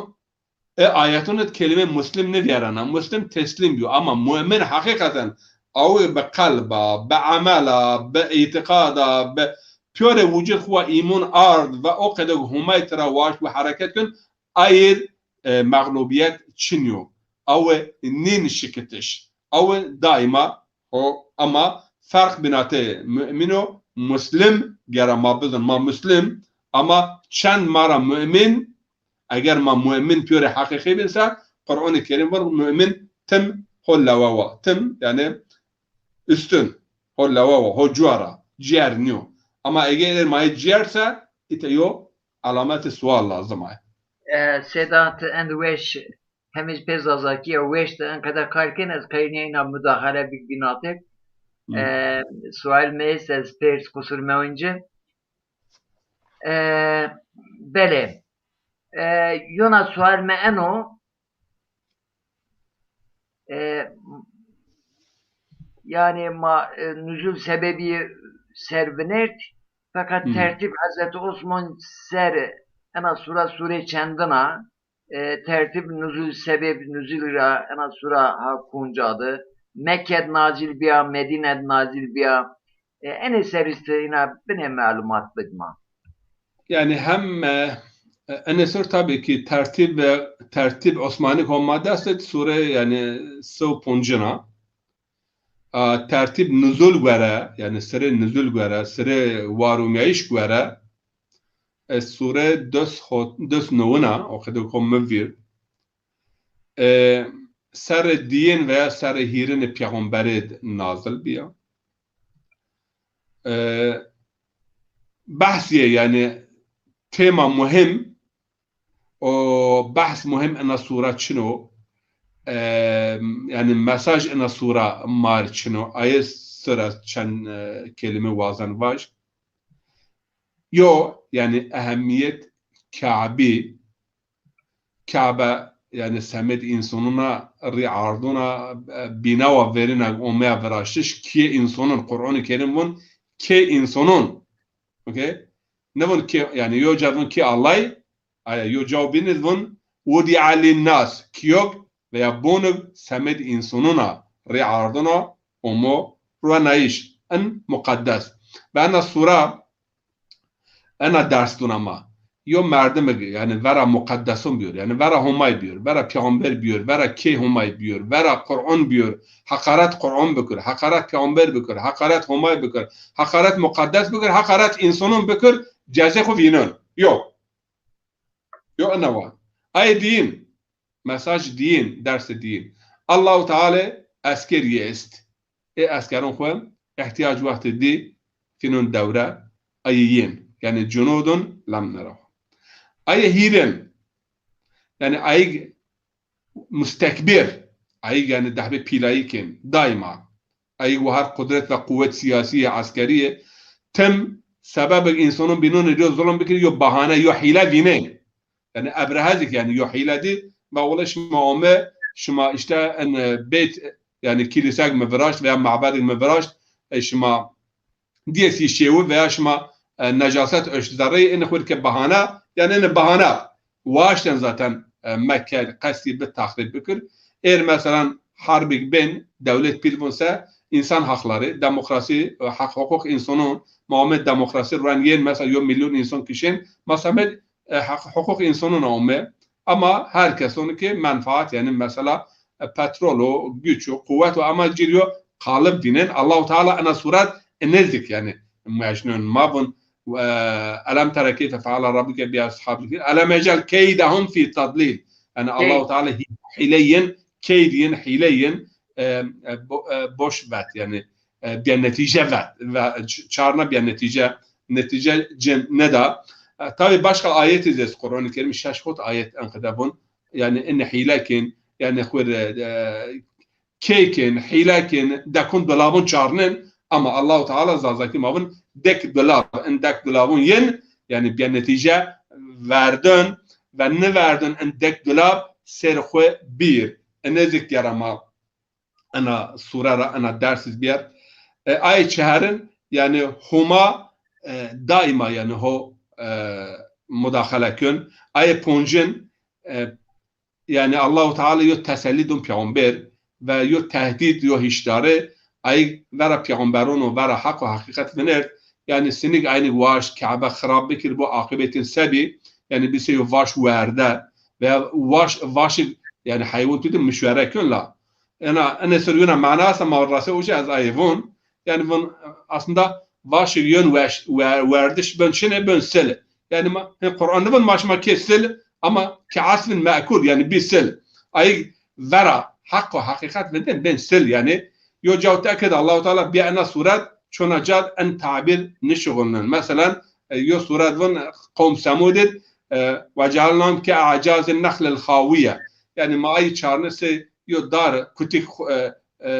E, ayetunê de kelîme muslim nivîyerena. Muslim teslîm bîyo. Ama mu'min heqîqeten awe bi qelb a, bi emel a, bi îtîqad a, bi pîyorê wucud xwu wa îmûn ard ve o qede Homay tira waşt ve hereket kön, ayê, e, mexlubîyet çin yo. Awe nîn şikitiş. Awe daîma ho, ama ferq bînatê mu'min û muslim gera ma bizin. Ma muslim, ama çend ma ra mu'min, eger ma mu'min pîyorê heqîqî bin se, Qur'anê Kerîm vun mu'min tim ho lewe wa. Tim, yanî üstün, ho lewe wa, ho cuar a, ciğer nîyo. Ama eger ma yê ciğer se, îte yo alametê sual lazim ay. E, Sedat, en weş, hemî pê zazakî ya weş de en qede kar kên, ez qey nîyeyna mudaxale bik bînatê. Hı. E, sual mi est, ez pêrs, qusur mewin ci. E, belê. E, yona sual mi eno, e, yanî ma, e, nuzul sebebî ser vinert, feqet Hı. tertîb Hezretî Osman ser ena sura, surê çendin a, e, tertîb nuzul, sebeb nuzul ra ena sura ha kunca di, Mekke di nazil bîya, Medîne di nazil bîya, e, enê ser îşte îna binê melumat bid ma. Yanî hem, e, enê ser tabî ki tertîb, e, tertîb Osmanî ko ma dest id, sure yanî se û poncin a. A, tertîb nuzul gore, yanî sirê nuzul gore, sirê warumîyayîş gore, e, sure des ho-, des newin a, o qede ko mi vîr. E, serê dîyin veya serê hîrinê peyxamberê nazil bîya. E, behsîye, yanî tema muhim, o behs muhim ena sura çin o. E, yanî mesaj ena sura mar çin o. Ayê sira çend, e, kelîme wazen vaj. Yo, yanî ehemmîyet Kabe, Kabe, yanî semed însonuna rî arduna, e, bînawa verîna omeya viraştiş, kê însonun, Qur'anê Kerîm vun, kê însonun. Okey? Nivun kê, yanî yo ca vun kê Allay, aya yo caw bînî vun, "Wudi'a lin-nas", kîyok veya bonig semed însonuna rî arduna omo ruenayîş. In muqeddes. Ve ena sura, ena ders duna ma. Yo merdimig, yanî vera muqeddesun bîyor, yanî vera Homay bîyor, vera peyxamber bîyor, vera kê Homay bîyor, vera Qur'an bîyor, heqaret Qur'an bikir, heqaret peyxamber bikir, heqaret Homay bikir, heqaret muqeddes bikir, heqaret însonun bikir, cezê xwu vînun. Yo. Yo ena wa. Ayê dîyin. Mesaj dîyin, dersê dîyin. Allahu Teala eskerî est. Ê eskerun xwu îhtîyac wextê dî fînun dewre, ayê yên. Yanî cunudun lem neraw. Ayê hîrin. Yanî ayîg mustekbir. Ayîg yanî dehbê pîlayî kên. Daîma. Ayîg wahar qudret ve quwet sîyasî yê, eskerî yê. Tim sebebek însonun bînunê yo zulm bikir, yo bahane, yo hîle vînên. Yanî Ebrehe zik yanî yo hîle dî, va wele şima ome, şima îşte en, e, beyt, Yanî kîlîsek mi viraşt veya mabedek mi viraşt, e, şima dîyê sî şêwi veya şima, e, necaset eşt zerreyî, inî xwir ke bahane, yanî inî bahane. Waşten zaten, e, Mekke qestî bi texrîb bikir. Êr meselan herbik bên, dewlet pîl vun se, însan haqları, demokrasî, e, haq huquq însanon, ma ome demokrasî ren yên, mesela yo milyon însan kişên, ma semed, e, haq huquq însanon ome. Ama her keson ki menfaat, yanî mesela, e, petrol o, güç o, quwet o, ama cîr yo qalib vînen. Allahu Teala ena suret inê zik, yanî, mecnun ma vun, e, elem tere keyfe feale rabbuke bi ashabil fîl, elem yecel keydehum fî tadlîl. Yanî Allahu Teala hî-, hîle yin, keyd yin, hîle yin, e, e, bo-, e, boş vet, yanî, e, bîya netîce vet, ve ç-, çarna bîya netîce, netîce cin neda. E, tabî başka ayetî zî est Quranî Kerîm, şeş hot ayet enqede vun. Yanî inî hîle kên, yanî xwir, e, key kên, hîle kên, dekun dolabun çarnin, ama Allahu Teala Zazakî ma vun dek dolab, in dek dolabun yin, yanî bîya netîce verdin ve niverdin in dek dolab ser xwu bîr. Inê zik diyara ma ena sure ra, ena ders iz bîyer. E, ay çeherin, yanî Homa, e, daîma, yanî ho, e, mudaxele kön. Ay poncin, e, yanî Allahu Teala yo tesellî dun peyxamber ve yo tehdîd, yo hîşdare, ay vera peyxamberon û vera heq û heqîqet vinert. Yanî sinik aynik waşt, Kebe xirab bikir, bo aqibetîn se bî, yanî bî se yo vaş werde veya waş, vaşik, yanî heywon tu de mişwere kön la. Ena, ene ser yona mana esta, ma rase uca ez ayê vun. Yanî vun aslında vaşik yön weş-, we-, werdiş bön çine, bön sil. Yanî ma, he, Quran nivun ma şima kê sil, ama ke asfin me'kul, yanî bî sil. Ayik vera heq û heqîqet vindin, bên sil. Yanî yo caw tekid Allahu Teala bîya ena suret çona cad en tabîr nişuxulnin. Meselan, e, yo suret vun qewm Semûd id, e, ve cealnahum ke a'cazin nexlil xawiye. Yanî ma ay çarni sey yo dar, kutik, e, e,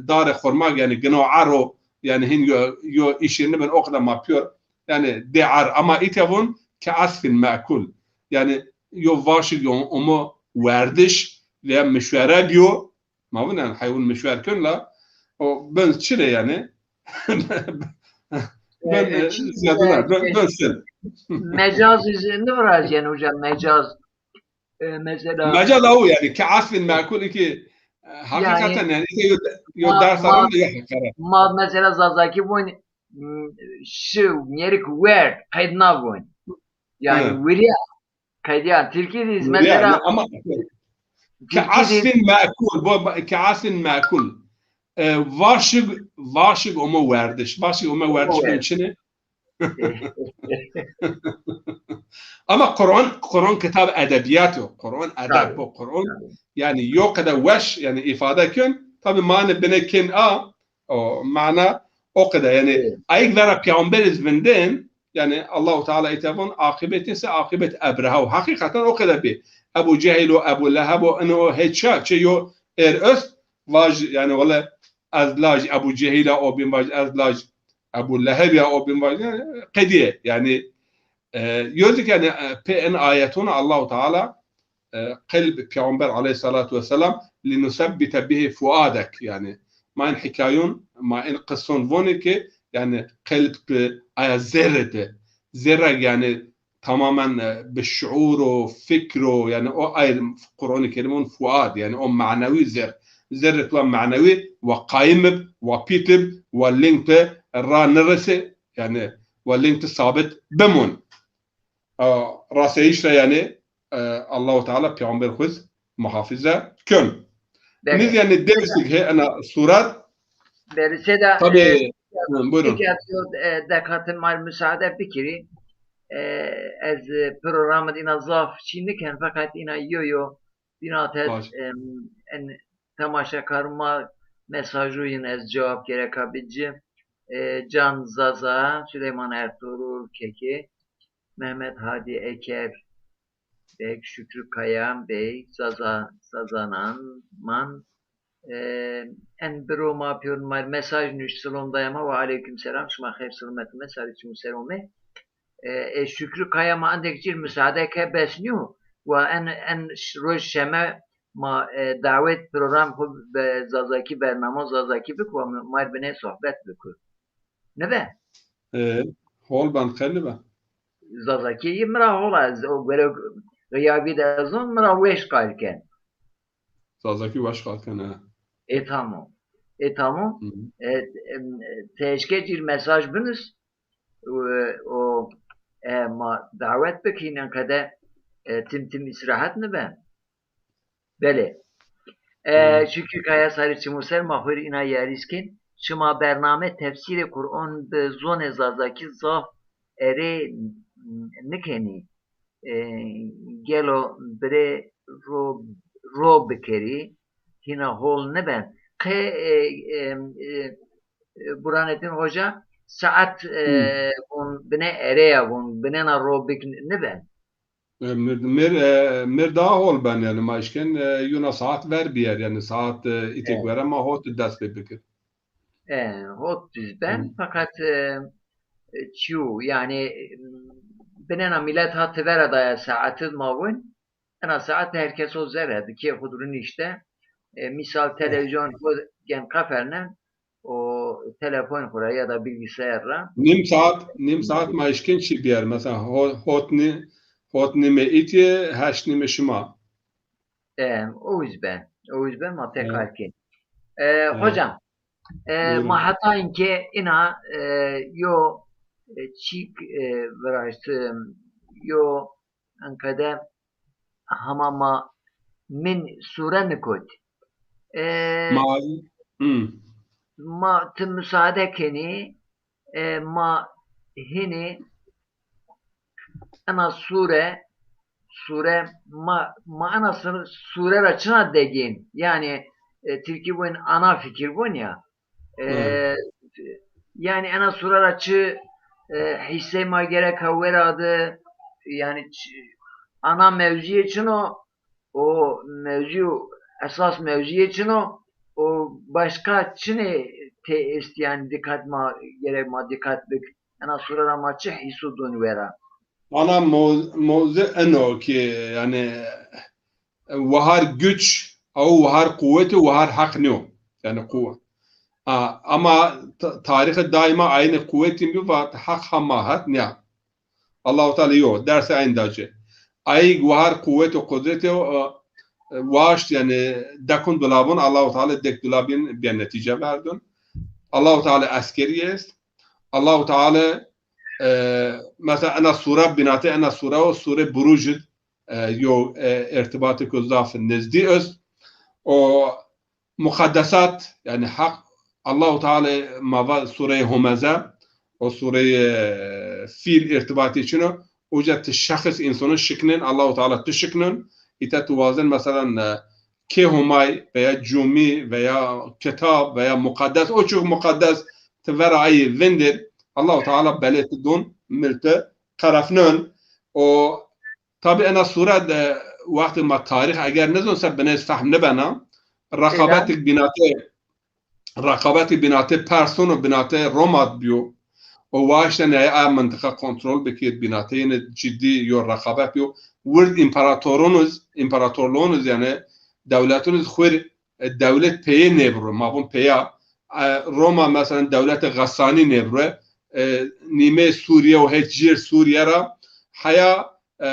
darê xurmak, yanî gino ero, yanî hin yo, yo îşîr nibin, o qede ma pîyor. Yanî dê er, ama îte vun ke asfin me'kul. Yanî yo vaşik yo omo werdiş veya mişwere biyo. Ma vun yanî heywon mişwer kön la, o ben çine yanî. Ben, e, e, çi-, ziyade e, na, ben, e, ben sil. Mecaz üzerinde biraz yani hocam, mecaz. E, mesela Mecaz aw yanî ke asfin me'kul ki, e, hakikaten yanî, yanî, yo, yo ma, ders ma, alan da ya hakaret. Ma mesela Zazakî vun, m, şi, nêrik werd, qeyd navun. Yanî, hı, wirîya, qeyd ya. Tirkî diz, wirîya, mesela, ama ke asfin me'kul, bu, ke asfin me'kul. E, vaşig, vaşig omo werdiş. Vaşig omo werdiş ben çine? Ama Quran, Quran kitab edebiyat o. Quran edeb o. Quran, yanî yo qede weş, yanî îfade kön. Tabî mane bine kên a, o mana o qede. Yanî ayik vera peyxamber iz vindin, yanî Allahu Teala îte vun aqibetîn se aqibet Ebreha o. Hakikaten o qede bî. Ebu Cehil o, Ebu Leheb o, ino o, heça, çi yo er öst, vaj, yanî wele ez laj, Ebu Cehîla o bin vaj ez laj, Ebu Leheb ya o bin vaj, yanî qedîye. Yanî, e, yo zik yanî, e, pê in ayetona Allahu Teala, e, qelb Peyxamber aleyhissalatu vesselam, "Linusebbite bihi fuadek", yanî ma in hikayon, ma in qison vonê ki, yanî qelb aya zerre de. Zerre yanî tamamen, e, bi şuur û fikr û, yanî o ay Quranî Kerîm on fuad, yanî o manewî zerr. Zerrê tu a manewî wa qayim ib, wa pît ib, wa ling tu ra niresê, yanî wa ling tu sabit bimon. A, raseyîş ra yanî, e, Allahu Teala peyxamber xwu z muhafize kön. Belê. Nîz yanî dersik hê ena suret. Belê, seda, tabî, e, hı, buyurun. Eke ez, e, dekatın mar müsaade bikirî, e, ez, e, programı dîna zaf çî niken, fakat îna yo yo bînat ez, em, en temaşekarun ma mesajûyin ez cewab gereka bicî. E, Can Zaza, Süleyman Ertuğrul Keke, Mehmet Hadi Eker, Beg, Şükrü Kaya Bey, Zaza, Zazanan, Man, e, en biro ma pîyor ma mesaj nuşt, silom daya ma, ve aleyküm selam, şima xeyr selamet me, sarî çim û ser ome. E, e, Şükrü Kaya ma endek cîr müsaade ke bes nîyo, ve en, en ş-, roj şeme ma, e, dawet program xo be Zazakî, bernamo Zazakî biko, ma, ma rê binê sohbet biko. Nibe? E, hol ben, qe nibe. Zazakî yi mi ra hol a, ez o gore ğiyabî de zon, mi ra weş qal ken. Zazakî weş qal ken, ha. E, tamam. E, tamam. E, em, e, ti eşke cir mesaj binus. E, o, e, ma dawet bikîn, enqede, e, tim tim îstîrahet niben. Belê. E, Şükrü Kaya Sarı Çimuser, ma xo rê îna yerîs kên. Şima bername tefsîrê Quran bi zonê Zazakî zaf erê nikenî. E, gelo birê ro, ro bikerî, hîna hol niben. Qe, e, e, e, Burhanettin Hoca, saet, e, vun bine ereya, vun binena ro bik niben. E, mir, mir, e, mir daha hol ben, yanî ma eşken, e, yuna saet ver biyer, yanî saet, e, îtê gore ma hot dest pê bikir. E, hot düz ben, fakat, e, e, çiyo, yanî, e, binena milet ha ti vera daya saetiz ma vun, ena saet her kes o zere di, kê xo di ru nişte. E, misal televîzyon xo gen qefernen, o telefon xo ra ya da bilgisayar ra. Nim saet, nim saet ma eşken çi biyer. Mesela ho-, hot ni-, hot nime îtye, heşt nime şima. E, o yüzden, o yüzden ma tekrar kin. E, hocam, e, ma heta inke ina, e, yo, e, çîk, e, viraştim, yo, enqede hama ma min sure nikot. E, ma, ma ti musaade kenî, e, ma hinî ena sure, sure ma, ma ena sure, sure ra çina degên? Yanî, e, tirkî vun ana fikir vun ya. E, yanî ena sure ra çi, e, hîsey ma gereka wera di, yanî çi, ana mewzuyê çin o, o mewzu, esas mewzuyê çin o, o başka çinê tê est, yanî dîqet ma, gerek ma dîqet bik. Ena sure ra ma çi hîs û dûn wera? Ana mo-, mewzu eno ki, yanî, wahar güç, ew wahar quwet û wahar heq nîyo. Yanî quwe. A, ama ta-, tarîxê daîma aynî quwetîn bî, vat heq hema het nîya. Allahu Teala yo, dersê ayn da ci. Ayîg wahar quwet û qudretê, e, e, waşt, yanî dekun dulabun, Allahu Teala dek dulabîn bîya netîce verdun. Allahu Teala eskerî est. Allahu Teala, e, mesela ena sure bînate, ena sure o sure Buruc id, e, yo, e, irtibatêko zaf nizdî est. O muqeddesat, yanî heq, Allahu Teala ma va sureyê Humeze, o sureyê, e, Fîl irtibatî çin o. Uca ti şexs însanun şiknên, Allahu Teala tu şiknun. Îta tu wazen, meselan, e, kê Humay veya cumî veya kitab veya muqeddes, o çik muqeddes ti vera ayî vindir, Allahu Teala belê ti dun, mil ti qerefnun. O Tabî ena sure de wextê ma tarîx eger nizon se binê fehm nibena. Reqabetik bînatê, reqabetik bînatê Persun û bînatê Roma bîyo. O waştene a mintiqa kontrol bikir, bînatê yine cidî yo reqabet bîyo. Wird împaratorunuz, împaratorluğunuz, yanî dewletunuz xwir, e, dewlet peyê nêbiro, ma vun peya. E, Roma mesela dewlete Xesanî nêbiro. E, nîmê Sûriye û het jêr Sûriye ra heya e,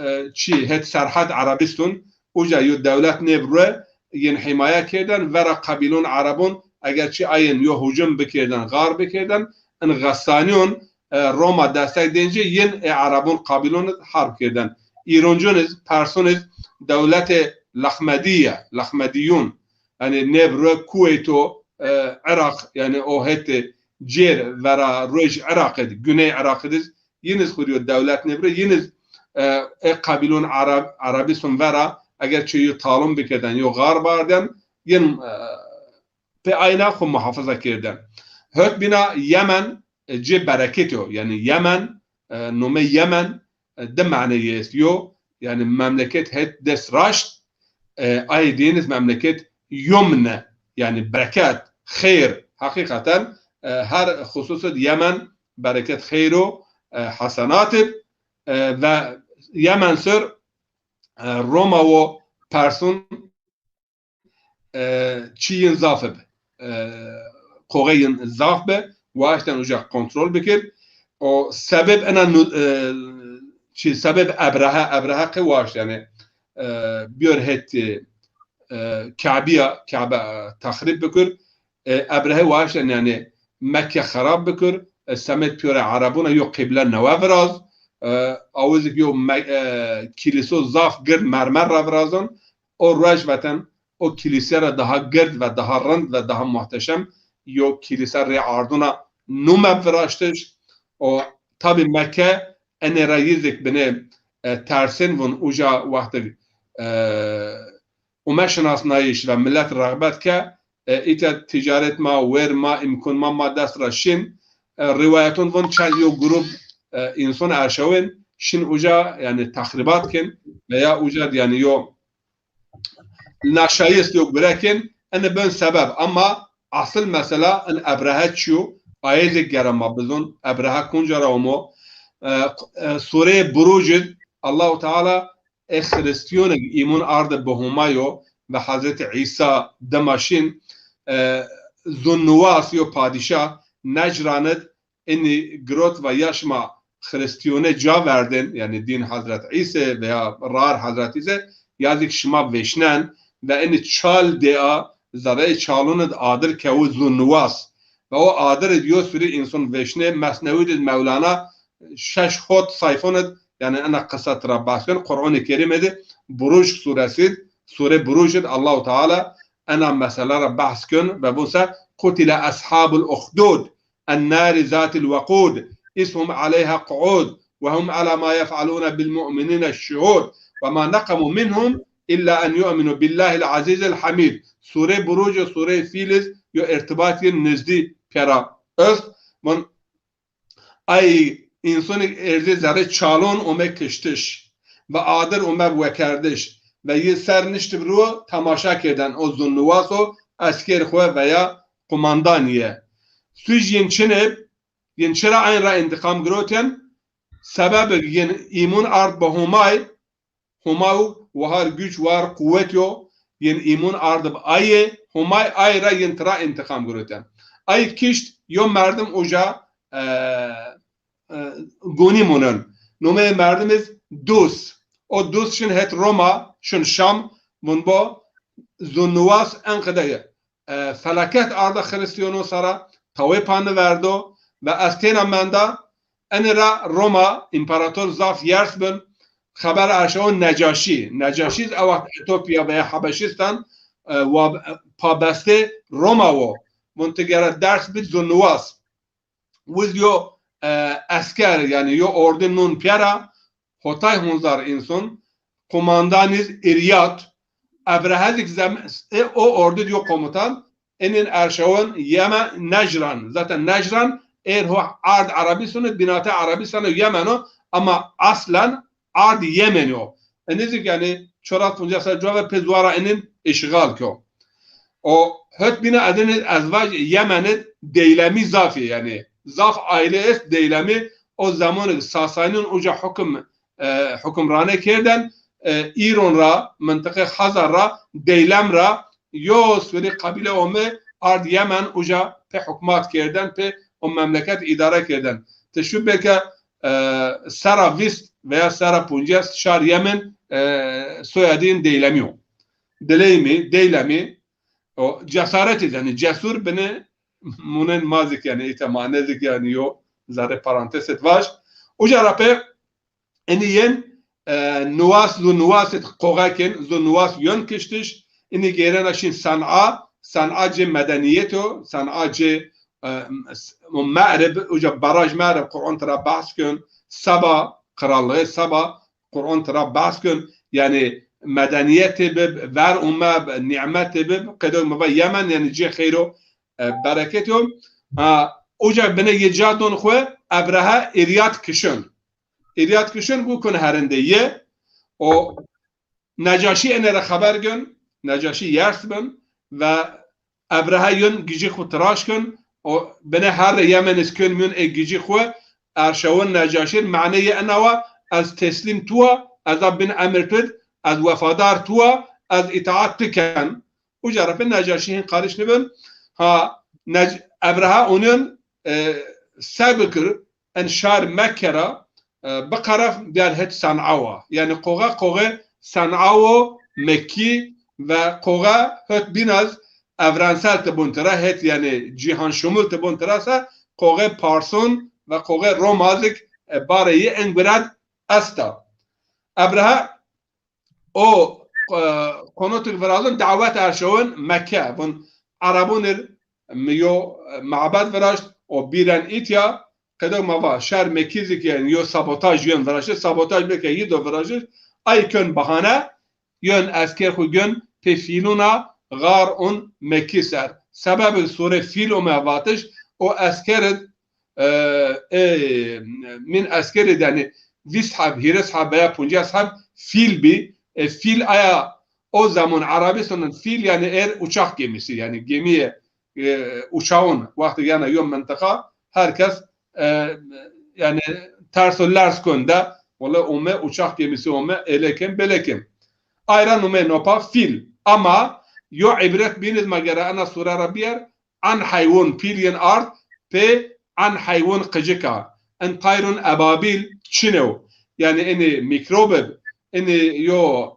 e, çi, het serhed Erebîston, uca yo dewlet nêbro, yin hîmaye kêrden, vera qebîlon Erebon, eger çi ayin yo hucum bikêrden, gar bikêrden, in Xesanîyon, e, Roma destek dên ci, yin ê Erebon qebîlon id herb kêrden. Îroncon iz, Person iz, dewletê Lexmedîye, Lexmedîyon, yanî nêbro Kuweyto, e, Iraq, yanî o hetê cêr vera roj Iraq id, güney Iraq id iz, yin iz xwu rî yo dewlet nêbiro, yin iz, e, ê qebîlon Ereb-, Erebîston vera, eger çê yo talon bikirden, yo gar barden, yin, e, pê ayna xwu muhafaza kirden. Hot bîna Yemen, e, cê bereketî yo. Yanî Yemen, e, nomê Yemen, e, di maneyê est. Yo, yanî memleket het dest raşt, e, ayê dîyin iz memleket yomne, yanî bereket, xeyr, heqîqeten, e, her xusus id Yemen bereket xeyr o, e, hesenat ib, e, ve Yemen ser, e, Roma wo Persun, e, çî yin zaf bi. E, qoxê yin zaf bi. Waşten uca kontrol bikir. O sebeb ena nu-, e, çi sebeb Ebrehe, Ebrehe qe waşt yani, e, biyor het, e, Kabeya, Kabe, e, tahrib bikir. E, Ebrehe waşten yani Mekke xerab bikir. E, semed piyore Erebuna yo qibla newe viraz. E, awizik yo me-, e, kiliso zaf gird mermer ra virazon. O ruej veten o kilîse ra daha gird ve daha rind ve daha muhteşem yo kilîse rê arduna nûme viraştiş. O tabî Mekke enê ra yîzik binê, e, tersên vun uca wextig, e, ume şinasnayîş ve milet rexbet ke, e, îte ticaret ma, wêr ma, îmkun ma, ma dest ra şin. E, rîwayetun vun çend yo grub, e, însan erşewên şin uca, yani texrîbat kin veya uca, yani yo naşayist yo gure kin, ene ben sebeb. Ama asıl mesela in Ebrehe çiyo, aye zî gere ma bizon, Ebrehe kunca ra omo. E, e, Sureyê Buruc id Allahu Teala ê Xirîstîyonik îmûn ardi bi Homa yo ve Hezretî Îsa dima şin, e, Zunnuwas yo padîşah Necran id, inî girot ve ya şima Xirîstîyone ca verdên, yani dîn Hezret Îse veya rar Hezret Îse, ya zî ki şima vêşnen ve inî çal dêa zereyê çalûn id adir kewu Zunnuwas. Ve o adir id yo sürî însan vêşnê, Mesnewî id Mewlana şeş hot sayfon id, yani ena qisa tira behs kön, Qur'anê Kerîm id Buruc suresi id, Sure Buruc id Allahu Teala ena mesela ra behs kön ve vun se, "Qutile ashabul uxdud." النار ذات الوقود إذ هم عليها قعود وهم على ما يفعلون بالمؤمنين شهود وما نقموا منهم إلا أن يؤمنوا بالله العزيز الحميد. Sure Buruc û Sure Fîl iz yo irtibatî nizdî pêra est. Vun ay însanî erzê zerrê çalon ome kiştiş ve adir ome wekerdiş ve yi ser niştib ru temaşa kêrden o Zunnuwas o esker xwu veya qumandanîye. Suc yin çin ib, yin çira ayn ra întiqam girotên? Sebebig yin îmûn ard bi Homay, Homaw wahar güç, war quwet yo, yin îmûn ard bi ayê, Homay ay ra yin tira întiqam girotên. Ay kişt yo merdim uca, e, e, gonî munen. Nomeyê merdim iz Dus. O Dus şin het Roma, şin Şam, vun bo Zunnuwas en qede e, felaket arda Xirîstîyono sara, tawê pa niverdo ve ez têna menda. Enê ra Roma împarator zaf yers bin, xeber erşawo Necaşî. Necaşî iz ew wext Etopya veya Hebeşistan, e, wa, pabestê Roma wo. Vun ti gere ders bid Zunnuwas. Wiz yo, e, esker, yani yo ordi nun piyera, hotay hunzar insun, kumandan iz İryat, Ebrehe zik zem-, e, o ordi yo komutan, enin erşawan Yemen, Necran, zaten Necran, er ho ard Arabistan, binate Arabistan Yemen o, ama aslen ard Yemen o. Enizik yani çorat puncas sal cua ve pê zuara enin işgal kyo. O hot bîna edin ezvaj Yemen id Deylemî zafî, yani zaf aile est Deylemî, o zamanı Sasanîyon uca hukm, e, hukmrane kerden, e, İron ra, mıntıqe Hazar ra, Deylem ra, yo sürî qabîle ome ard Yemen uca pê hukmat kerden, pê o memleket îdare kerden. Ti şu belke, e, sera vîst veya sera puncas şar Yemen, e, soyadîn Deylemî yo. Dileymi, Deylemi, o cesaret id, yani cesur bine munen mazik yani, îte manezik yani yo, zerre paranteset vaj. Uca ra pê enî yen, e, Nuwas, Zu Nuwas id qoxe ken, Zu Nuwas yon kiştiş, enî gêrena şin San'a, San'a cê medeniyet o, San'a cê, e, o Me'rib, uca baraj Me'rib, Qur'an tira bahs kön, Saba, krallığı Saba, Qur'an tira behs kön, yani medeniyetê bib, ver ume, nîmetê bib, qedo mi va Yemen, yani cê xeyr o, e, bereketê o. Ha, uca bine yê ca don xwu, Ebrehe îryat kişin. Îryat kişin, gu kun herindê yê. O Necaşî ene ra xeber gön, Necaşî yers bin ve Ebrehe yon gicî xwu tiraş kön, o bine herre Yemen iz kön mîyon ê gicî xwu, erşawon Necaşî, mane yê ena wa, ez teslîm tu wa, ez a bin emir tu d, ez wefadar tu wa, ez îtaat ti ken. Uca ra pê Necaşî hîn qariş nibin. Ha, Nec-, Ebreha onin, e, se bikir, en şar Mekke ra, e, biqeref biyar het San'a wa. Yanî qoxe, qoxe San'a wo Mekkî ve qoxe het biraz evrensel tibun tira, het yanî cîhan şumul tibun tira se qoxe Parson ve qoxe Roma zik, e, barê yi en guret esta. Ebreha o, e, qonotik virazon dawet erşawin Mekke. Vun Erebunir mi yo, e, mabed viraşt, o bîren îtya, qedo ma va şer Mekkî zik yen yo sabotaj yön viraşt, sabotaj bike yi do viraşt, ay kön bahane, yön esker xu gön pê fîluna xar un Mekkî ser. Sebebik sure fîl ome vatiş, o esker id, e, e, min esker id, yanî vîst heb, hîris heb veya puncas heb fîl bî. E, fîl aya o zaman Erebistan'ın fîl yanî er uçak gemisi, yanî gemiye, e, uçağın vakti yanî yo mıntıka herkes, e, yanî ters û lers kön de, wele ome uçak gemisi ome, elekim belekim. Ayran ome nopa fîl. Ama yo ibret bîniz ma gere ena sure ra biyer, an haywon pîl yin ard, pê an haywon qicika. En tayrun ebabîl çinew. Yanî eni mikrob ib, eni yo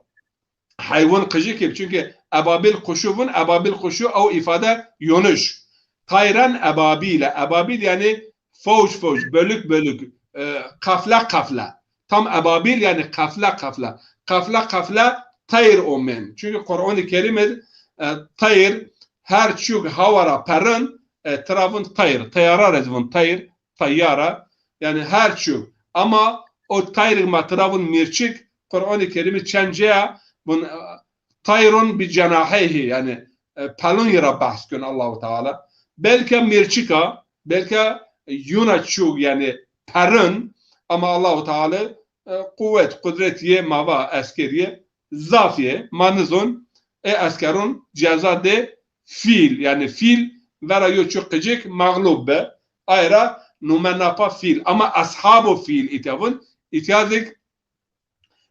haywon qicik ib. Çünkü ebabil quşu vun, ebabil quşu ew îfade yonuş. Tayran ebabîle. Ebabil yanî fewc fewc, bölük bölük, e, qafle qafle. Tam ebabil yanî qafle qafle. Qafle qafle tayr omen. Çünkü Qur'an-ı Kerim id, e, tayr her çuk hawa ra perin, e, tira vun tayr. Teyara ra zî vun tayr, tayara. Yanî her çu. Ama o tayrik ma tira vun mirçik, Qur'an-ı Kerim'i çend ceya vun, e, tayrun bi cenaheyhi, yanî, e, pelun yi ra behs kön Allahu Teala. Belke mirçika, belke yuna çu, yanî perin, ama Allahu Teala, e, quwet, qudret yê ma va, esker yê, zaf yê, ma nizon, e eskerun ceza de fîl, yanî fîl vera yo çu qicik mağlub be. Ayra nume napa fîl. Ama ashabu fîl îtya vun, îtya zik,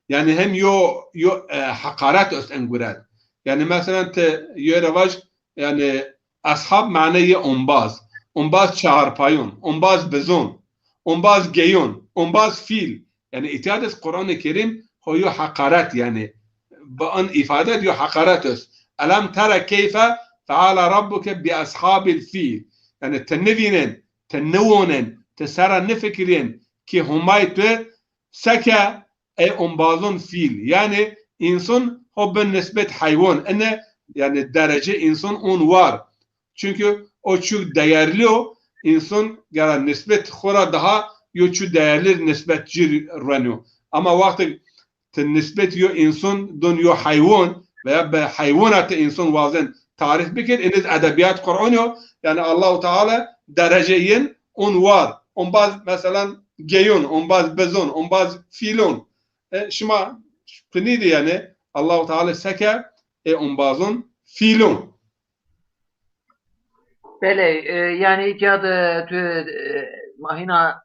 yanî hem yo, yo, e, heqaret est en guret. Yanî mesela ti yo ra vaj, yanî ashab mane yê ombaz. Ombaz çaharpayon, ombaz bizon, ombaz geyon, ombaz fîl. Yanî îtya de Qur'an-ı Kerim ho yo heqaret, yanî bi in îfade yo heqaret est. Elem tere keyfe feale rabbuke bi ashabil fîl. Yanî ti nivînen, ti niwonen, ti sera nifikirîyen ki Homay tu seke ey ombazon fîl. Yanî însan ho bi nisbet heywan ine, yanî derece însan on war. Çünkü o çu değerli o, însan gera nisbet xo ra daha yo çu değerli nisbet cir ruenyo. Ama wextê ti nisbet yo însan don yo heywan veya bi heywona ti însan wazen tarîf bikir, iniz edebiyat Qur'an yo. Yanî Allahu Teala derece yin on war. Ombaz mesela geyon, ombaz bezon, ombaz fîlon. E, şima pinî de yanî Allahu Teala seke e ombazon fîlon. Belê, e, yanî îtya de tu, e, ma hîna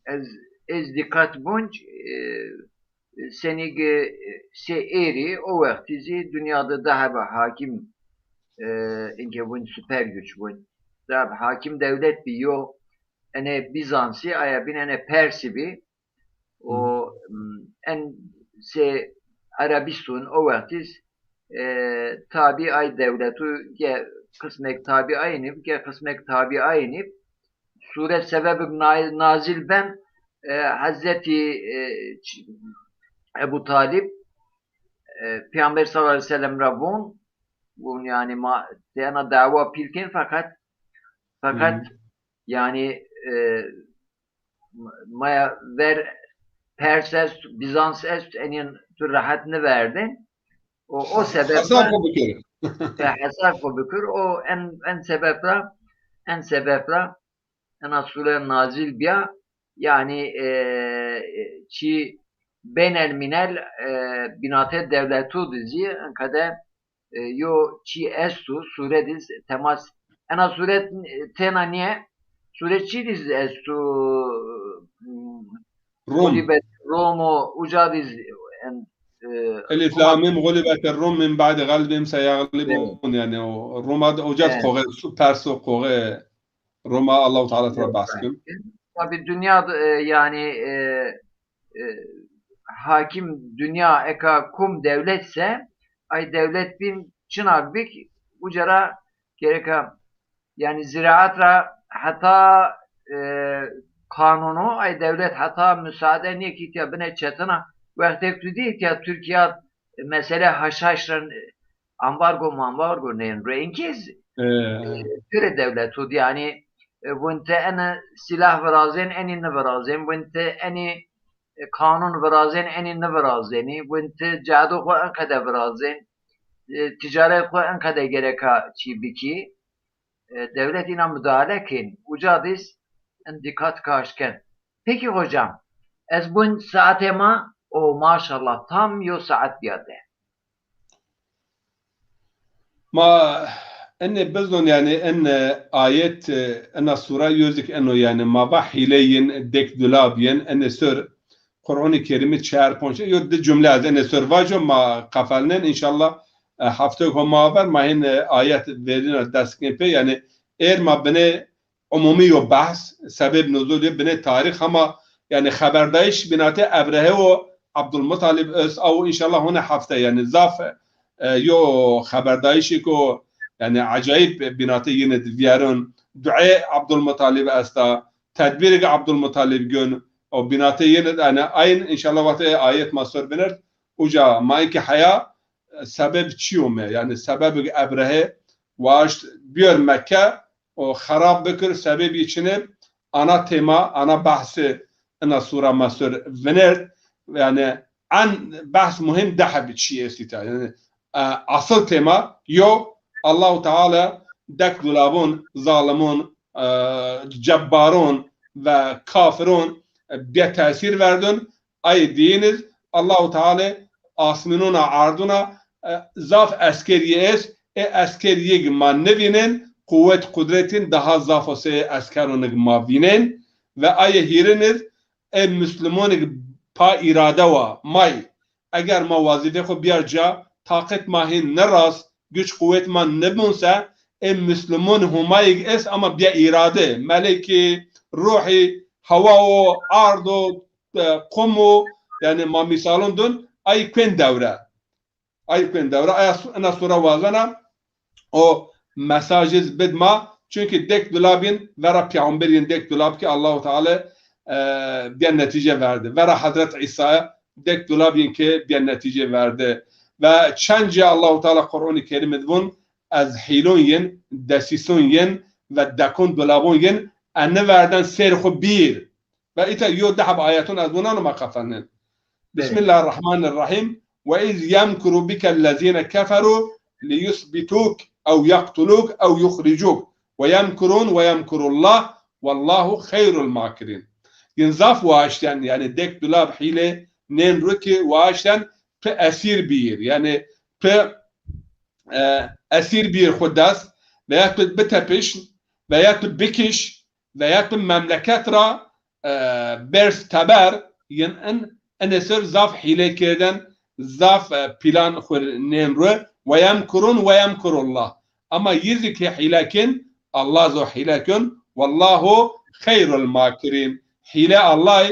ez, ez dîqet bunc, e, senî ke, e, sê êrî o wextî zî dinya de di hebe hakim, e, inke vun süper güç vun. Di hebe hakim dewlet bî, yo ene Bizansî, aya bîn ene Persî bî. O, m, en sê Erebîston o wextî, e, tabî ay dewletu, ge qismek tabî ay nîb, ge qismek tabî ay nîb. Sure sebebik na-, nazil ben, e, Hezretî, e, ç-, Ebu Talib, e, Peyxamber sallallahu aleyhi ve sellem ra von, von yanî ma ti ena dawa pîl kên, feqet, feqet yanî, e, maya ver Pers est, Bizans est, enîn tu rehet niverdên. O, o sebepla, hesab xo bikir. E, hesab xo bikir. O en, en sebepla, en sebepla ena sure nazil bîya. Yanî, e, e, çî beynelmînel, e, bînate dewletu de zî enqede e, yo çî esto, sure diz temas. Ena sure tena nîye, sure çî diz esto, m, Rom. Rom o, uca diz en, e, Elif Lam Mim, gulibet Rum min ba'di galbim seyaglibun. Yani o Roma, o cad qoğe, su Perso qoğe, Roma Allahu Teala tira bahs kın. Tabi dünya, e, yani, e, e, hakim dünya eka kum dewletse, ay dewlet bin çinak bik, uca ra gereka, yani ziraat ra heta, e, kanunu, ay dewlet heta müsaade nêkî tîya bine çetina. Wextek tu dî tîya Türkiye mesele haşhaş ra, ambargo mambargo nên renkez, e, pire dewlet ud, yani, e, vinte ene silah virazên, eni nivirazên, vinte eni, e, kanun virazên, eni nivirazêni, vinte cado xo enqede virazên, e, ticaret xo enqede gereka çî bikî. E, dewlet îna müdahale kên. Uca diz in dîqat kaş ken. Peki hocam, ez bun saatê ma, o maşallah tam yo saat biyade. Ma ene bizon yani en, e, ayet, e, ena sura yozik eno yani ma va hîle yin, dek dulab yin, ene sor Qur'an-ı Kerim'i çar ponç, yo di cümle az ene sor vaco ma qafalnen inşallah, e, hafte ko ma ver ma hin, e, ayet verina dest kên pê yani er ma bine umumî yo behs, sebeb nuzul yo, binê tarîx hema, yani xeberdayîş bînatê Ebrehe û Abdulmutalib est, aw inşallah hone hefte, yani zaf, e, yo xeberdayîşêko, yani ecayîb bînatê yine di vîyerun. Duê Abdulmutalib esta, tedbîrêk Abdulmutalib gun, o bînatê yine, yani ayn inşallah wextê ayet ma sor binert, uca ma ki heya, e, sebeb çi yo me, yani sebebêk Ebrehe waşt biyor Mekke, o xerab bikir, sebebî çine, ana tema, ana behsê ina sura ma sor vinert. Yani en behs muhim de heb çi estî ta. Yani, e, asıl tema yo, Allahu Teala dek dulabon, zalimun, e, cebbarun ve kafirun, e, bê tesîr verdun. Ay diyiniz, Allahu Teala asminuna arduna, e, zaf eskerî est, e eskerîyêk ma nivînen, quwet qudretîn daha zaf o sey eskeronik ma vînen, ve aye hîriniz, e Müslümonik pa îrade wa, may, eger ma wazîfê xo biyar ca, taqet ma hîn niras, güç quwet ma nibun se, e Müslüman humayêk est ama bê îrade, melekî, ruhî, hewa o, ard o, e, qum o, yani ma mîsalon dun, ay kuen dewre. Ay kuen dewre, aya su-, ina sura wazena, o mesaj iz bid ma, çünkü dek dulab yin vera peyxamber yin dek dulab ki Allahu Teala, e, bê netîce verdi. Vera Hazret İsa dek dulab yin ki bê netîce verdi. Ve çend ca Allahu Teala Qur'an-ı Kerim id vun, ez hîlon yin, desîson yin ve dekon dulabon yin, e niverden ser xu bîr. Ve îta yo deheb ayeton ez wunano ma qefelnen. Bismillahirrahmanirrahim. Ve iz yemkuru bikellezine keferu liyusbituk ew yeqtuluk ew yuxricuk. Ve yemkurun ve yemkurullah. Vallahu xeyrul makirin. Yin zaf waşten, yani dek dulab hîle nên ru ki waşten pi esîr bîr. Yani pi, e, esîr bîr xu dest veya pi bitepiş veya pi bikiş veya tu memleket ra, e, berz teber yin in, inê ser zaf hîle kerdin, zaf, e, plan xu nên ru, ve yemkurun ve yemkurullah. Ama yi zî ki hîle kin, Allah zo hîle kun, vallahu xeyrul makirin. Hîle Allah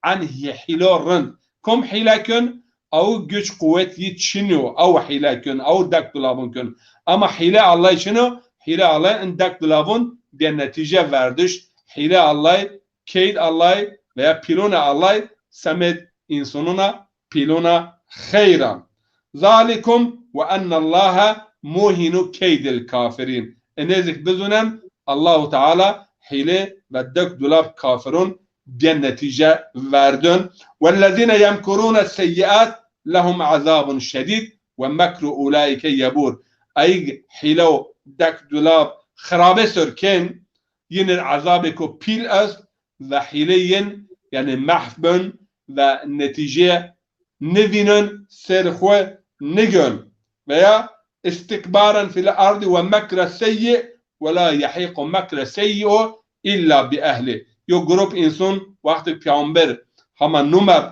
en hî-, hîlo rind. Kom hîle kun, aw güç quwet yi çin o, aw hîle kun, aw dek dulabun kun. Ama hîle Allah çin o, hîle Allah in dek dulabun bê netîce verdiş. Hîle Allah, keyd Allah veya pilona Allah semed însonuna pilona xeyr a. Zalikum ve ennallaha muhinu keydil kafirin. Inê zî ki bizunen, Allahu Teala hîle ve dek dulab kafirun bê netîce verdun. Wellezîne yemkurûne seyyiat lehum azabun şedîd ve mekru ulaike yebûr. Ayg hîle û dek dulab xirabe ser kên, yinir azabêko pîl est ve hîlê yin, yani, mehf bun ve netîce nivînun, ser xwu nigun. Veya istikbaren fil ardi ve mekre seyyi ve la yehiqu mekre seyyi'u illa bi ehli. Yo grup însun wextê peyxamber hema numeb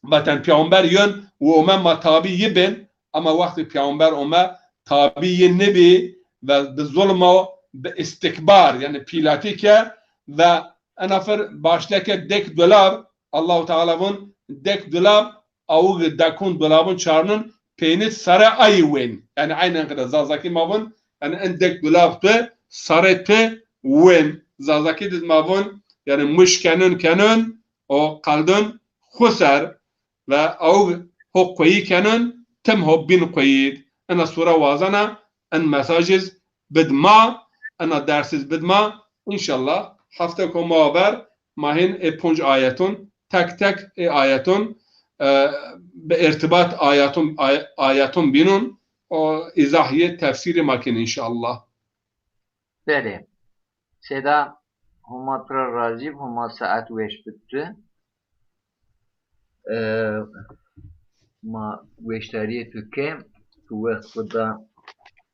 Vaten peyxamber yon û ome ma tabî yi bên, ama wextê peyxamber ome tabî yi nibî ve bi zulm o, bi istikbar, yanî pîlatî ke ve ena fir başleke dek dolav, Allahu Teala vun dek dolav, awig dekun dolabun çarnun, peynit sare ayî wên. Yanî aynen qede Zazakî ma vun, yanî en dek dolav tu sare tu wên. Zazakî diz ma vun, yanî muş kenun kenun, o qaldun xu ser ve awg ho queyî kenun, tim ho bîn queyîd. Ena sure wazena en mesajiz bid ma, ena dersiz bid ma. Înşallah hefte ko ma ver ma hên ê punc ayetun, tek tek ê ayetun, e, bi irtibat ayetun, ay-, ayetun bînun, o îzah yê tefsîrê ma kên înşallah. Belê. Seyda, Homa tu ra razî, Homa saet weş bid tu. E, ma gueştarîyê tu ke, tu wext xwu da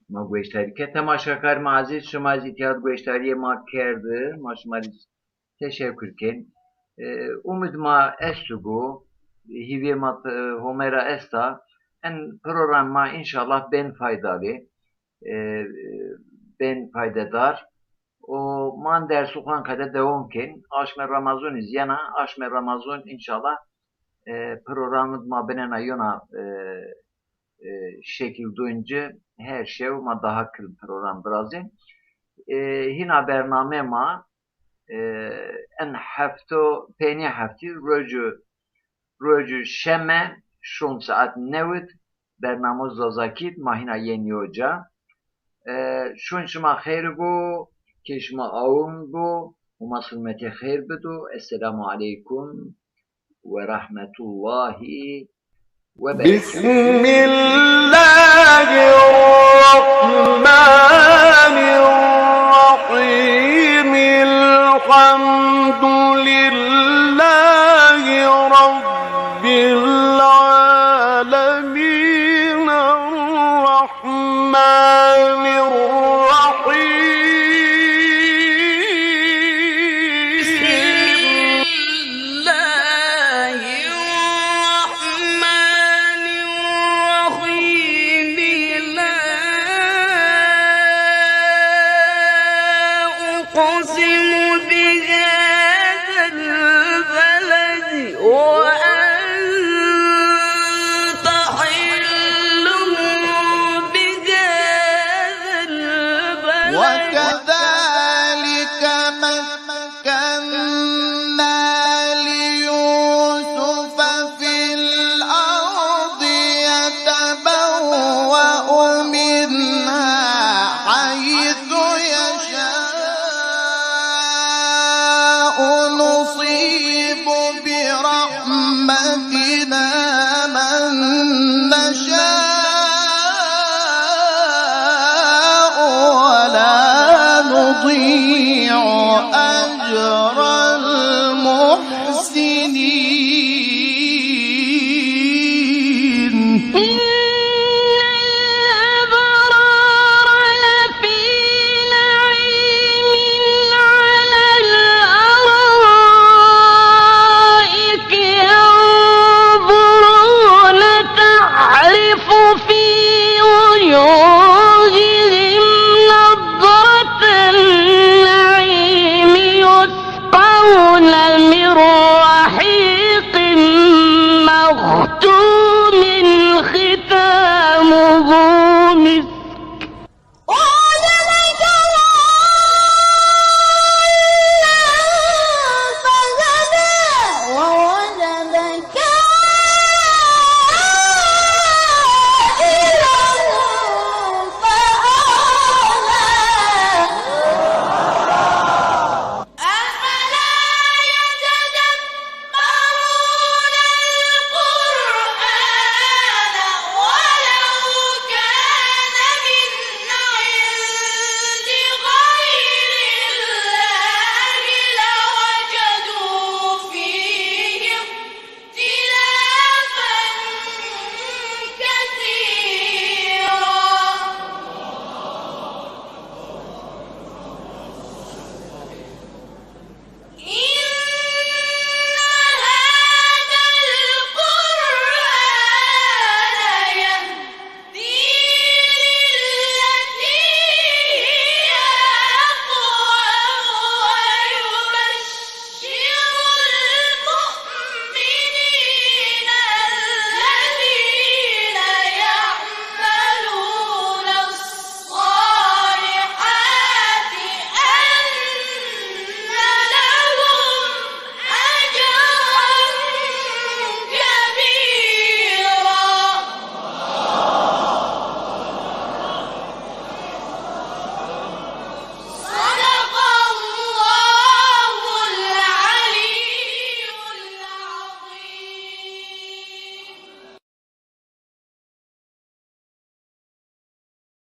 ma gueştarî ke. Temaşekarê ma ezîz, şima zî tîya de gueştarîyê ma kerdi. Ma şima rê teşekur kên. E, umid ma estu bo, hîvê ma t-, Home ra esta. En program ma înşallah bên faydalî, e, bên faydedar. O man dersu xwan qede dewam kên. Aşmê Ramazunî zî yena, aşmê Ramazun înşallah, e, programid ma binena yona, e, e, şekil dûn ci, her şew ma daha kil program virazên. E, hîna bernamê ma, e, en hefto, peynî heftî, rocu, rocu şeme, şon saet newid, bernamo Zazakî d ma hîna yenî yo ca. E, şon şima xeyr bo, kê şima awin bo, Homa silmetê xeyr bido. Esselamu aleykum ve rahmetullahi ve berekatuhu. بسم الله الرحمن الرحيم. الحمد لله رب العالمين. الرحمن الرحيم. بسم الله الرحمن الرحيم. لا أقسم بهذا البلد وأنت حل بهذا البلد. وكذلك مكنا ليوسف في الأرض يتبوأ منها حيث يشاء. نصيب برحمتنا من نشاء ولا نضيع أجر المحسنين.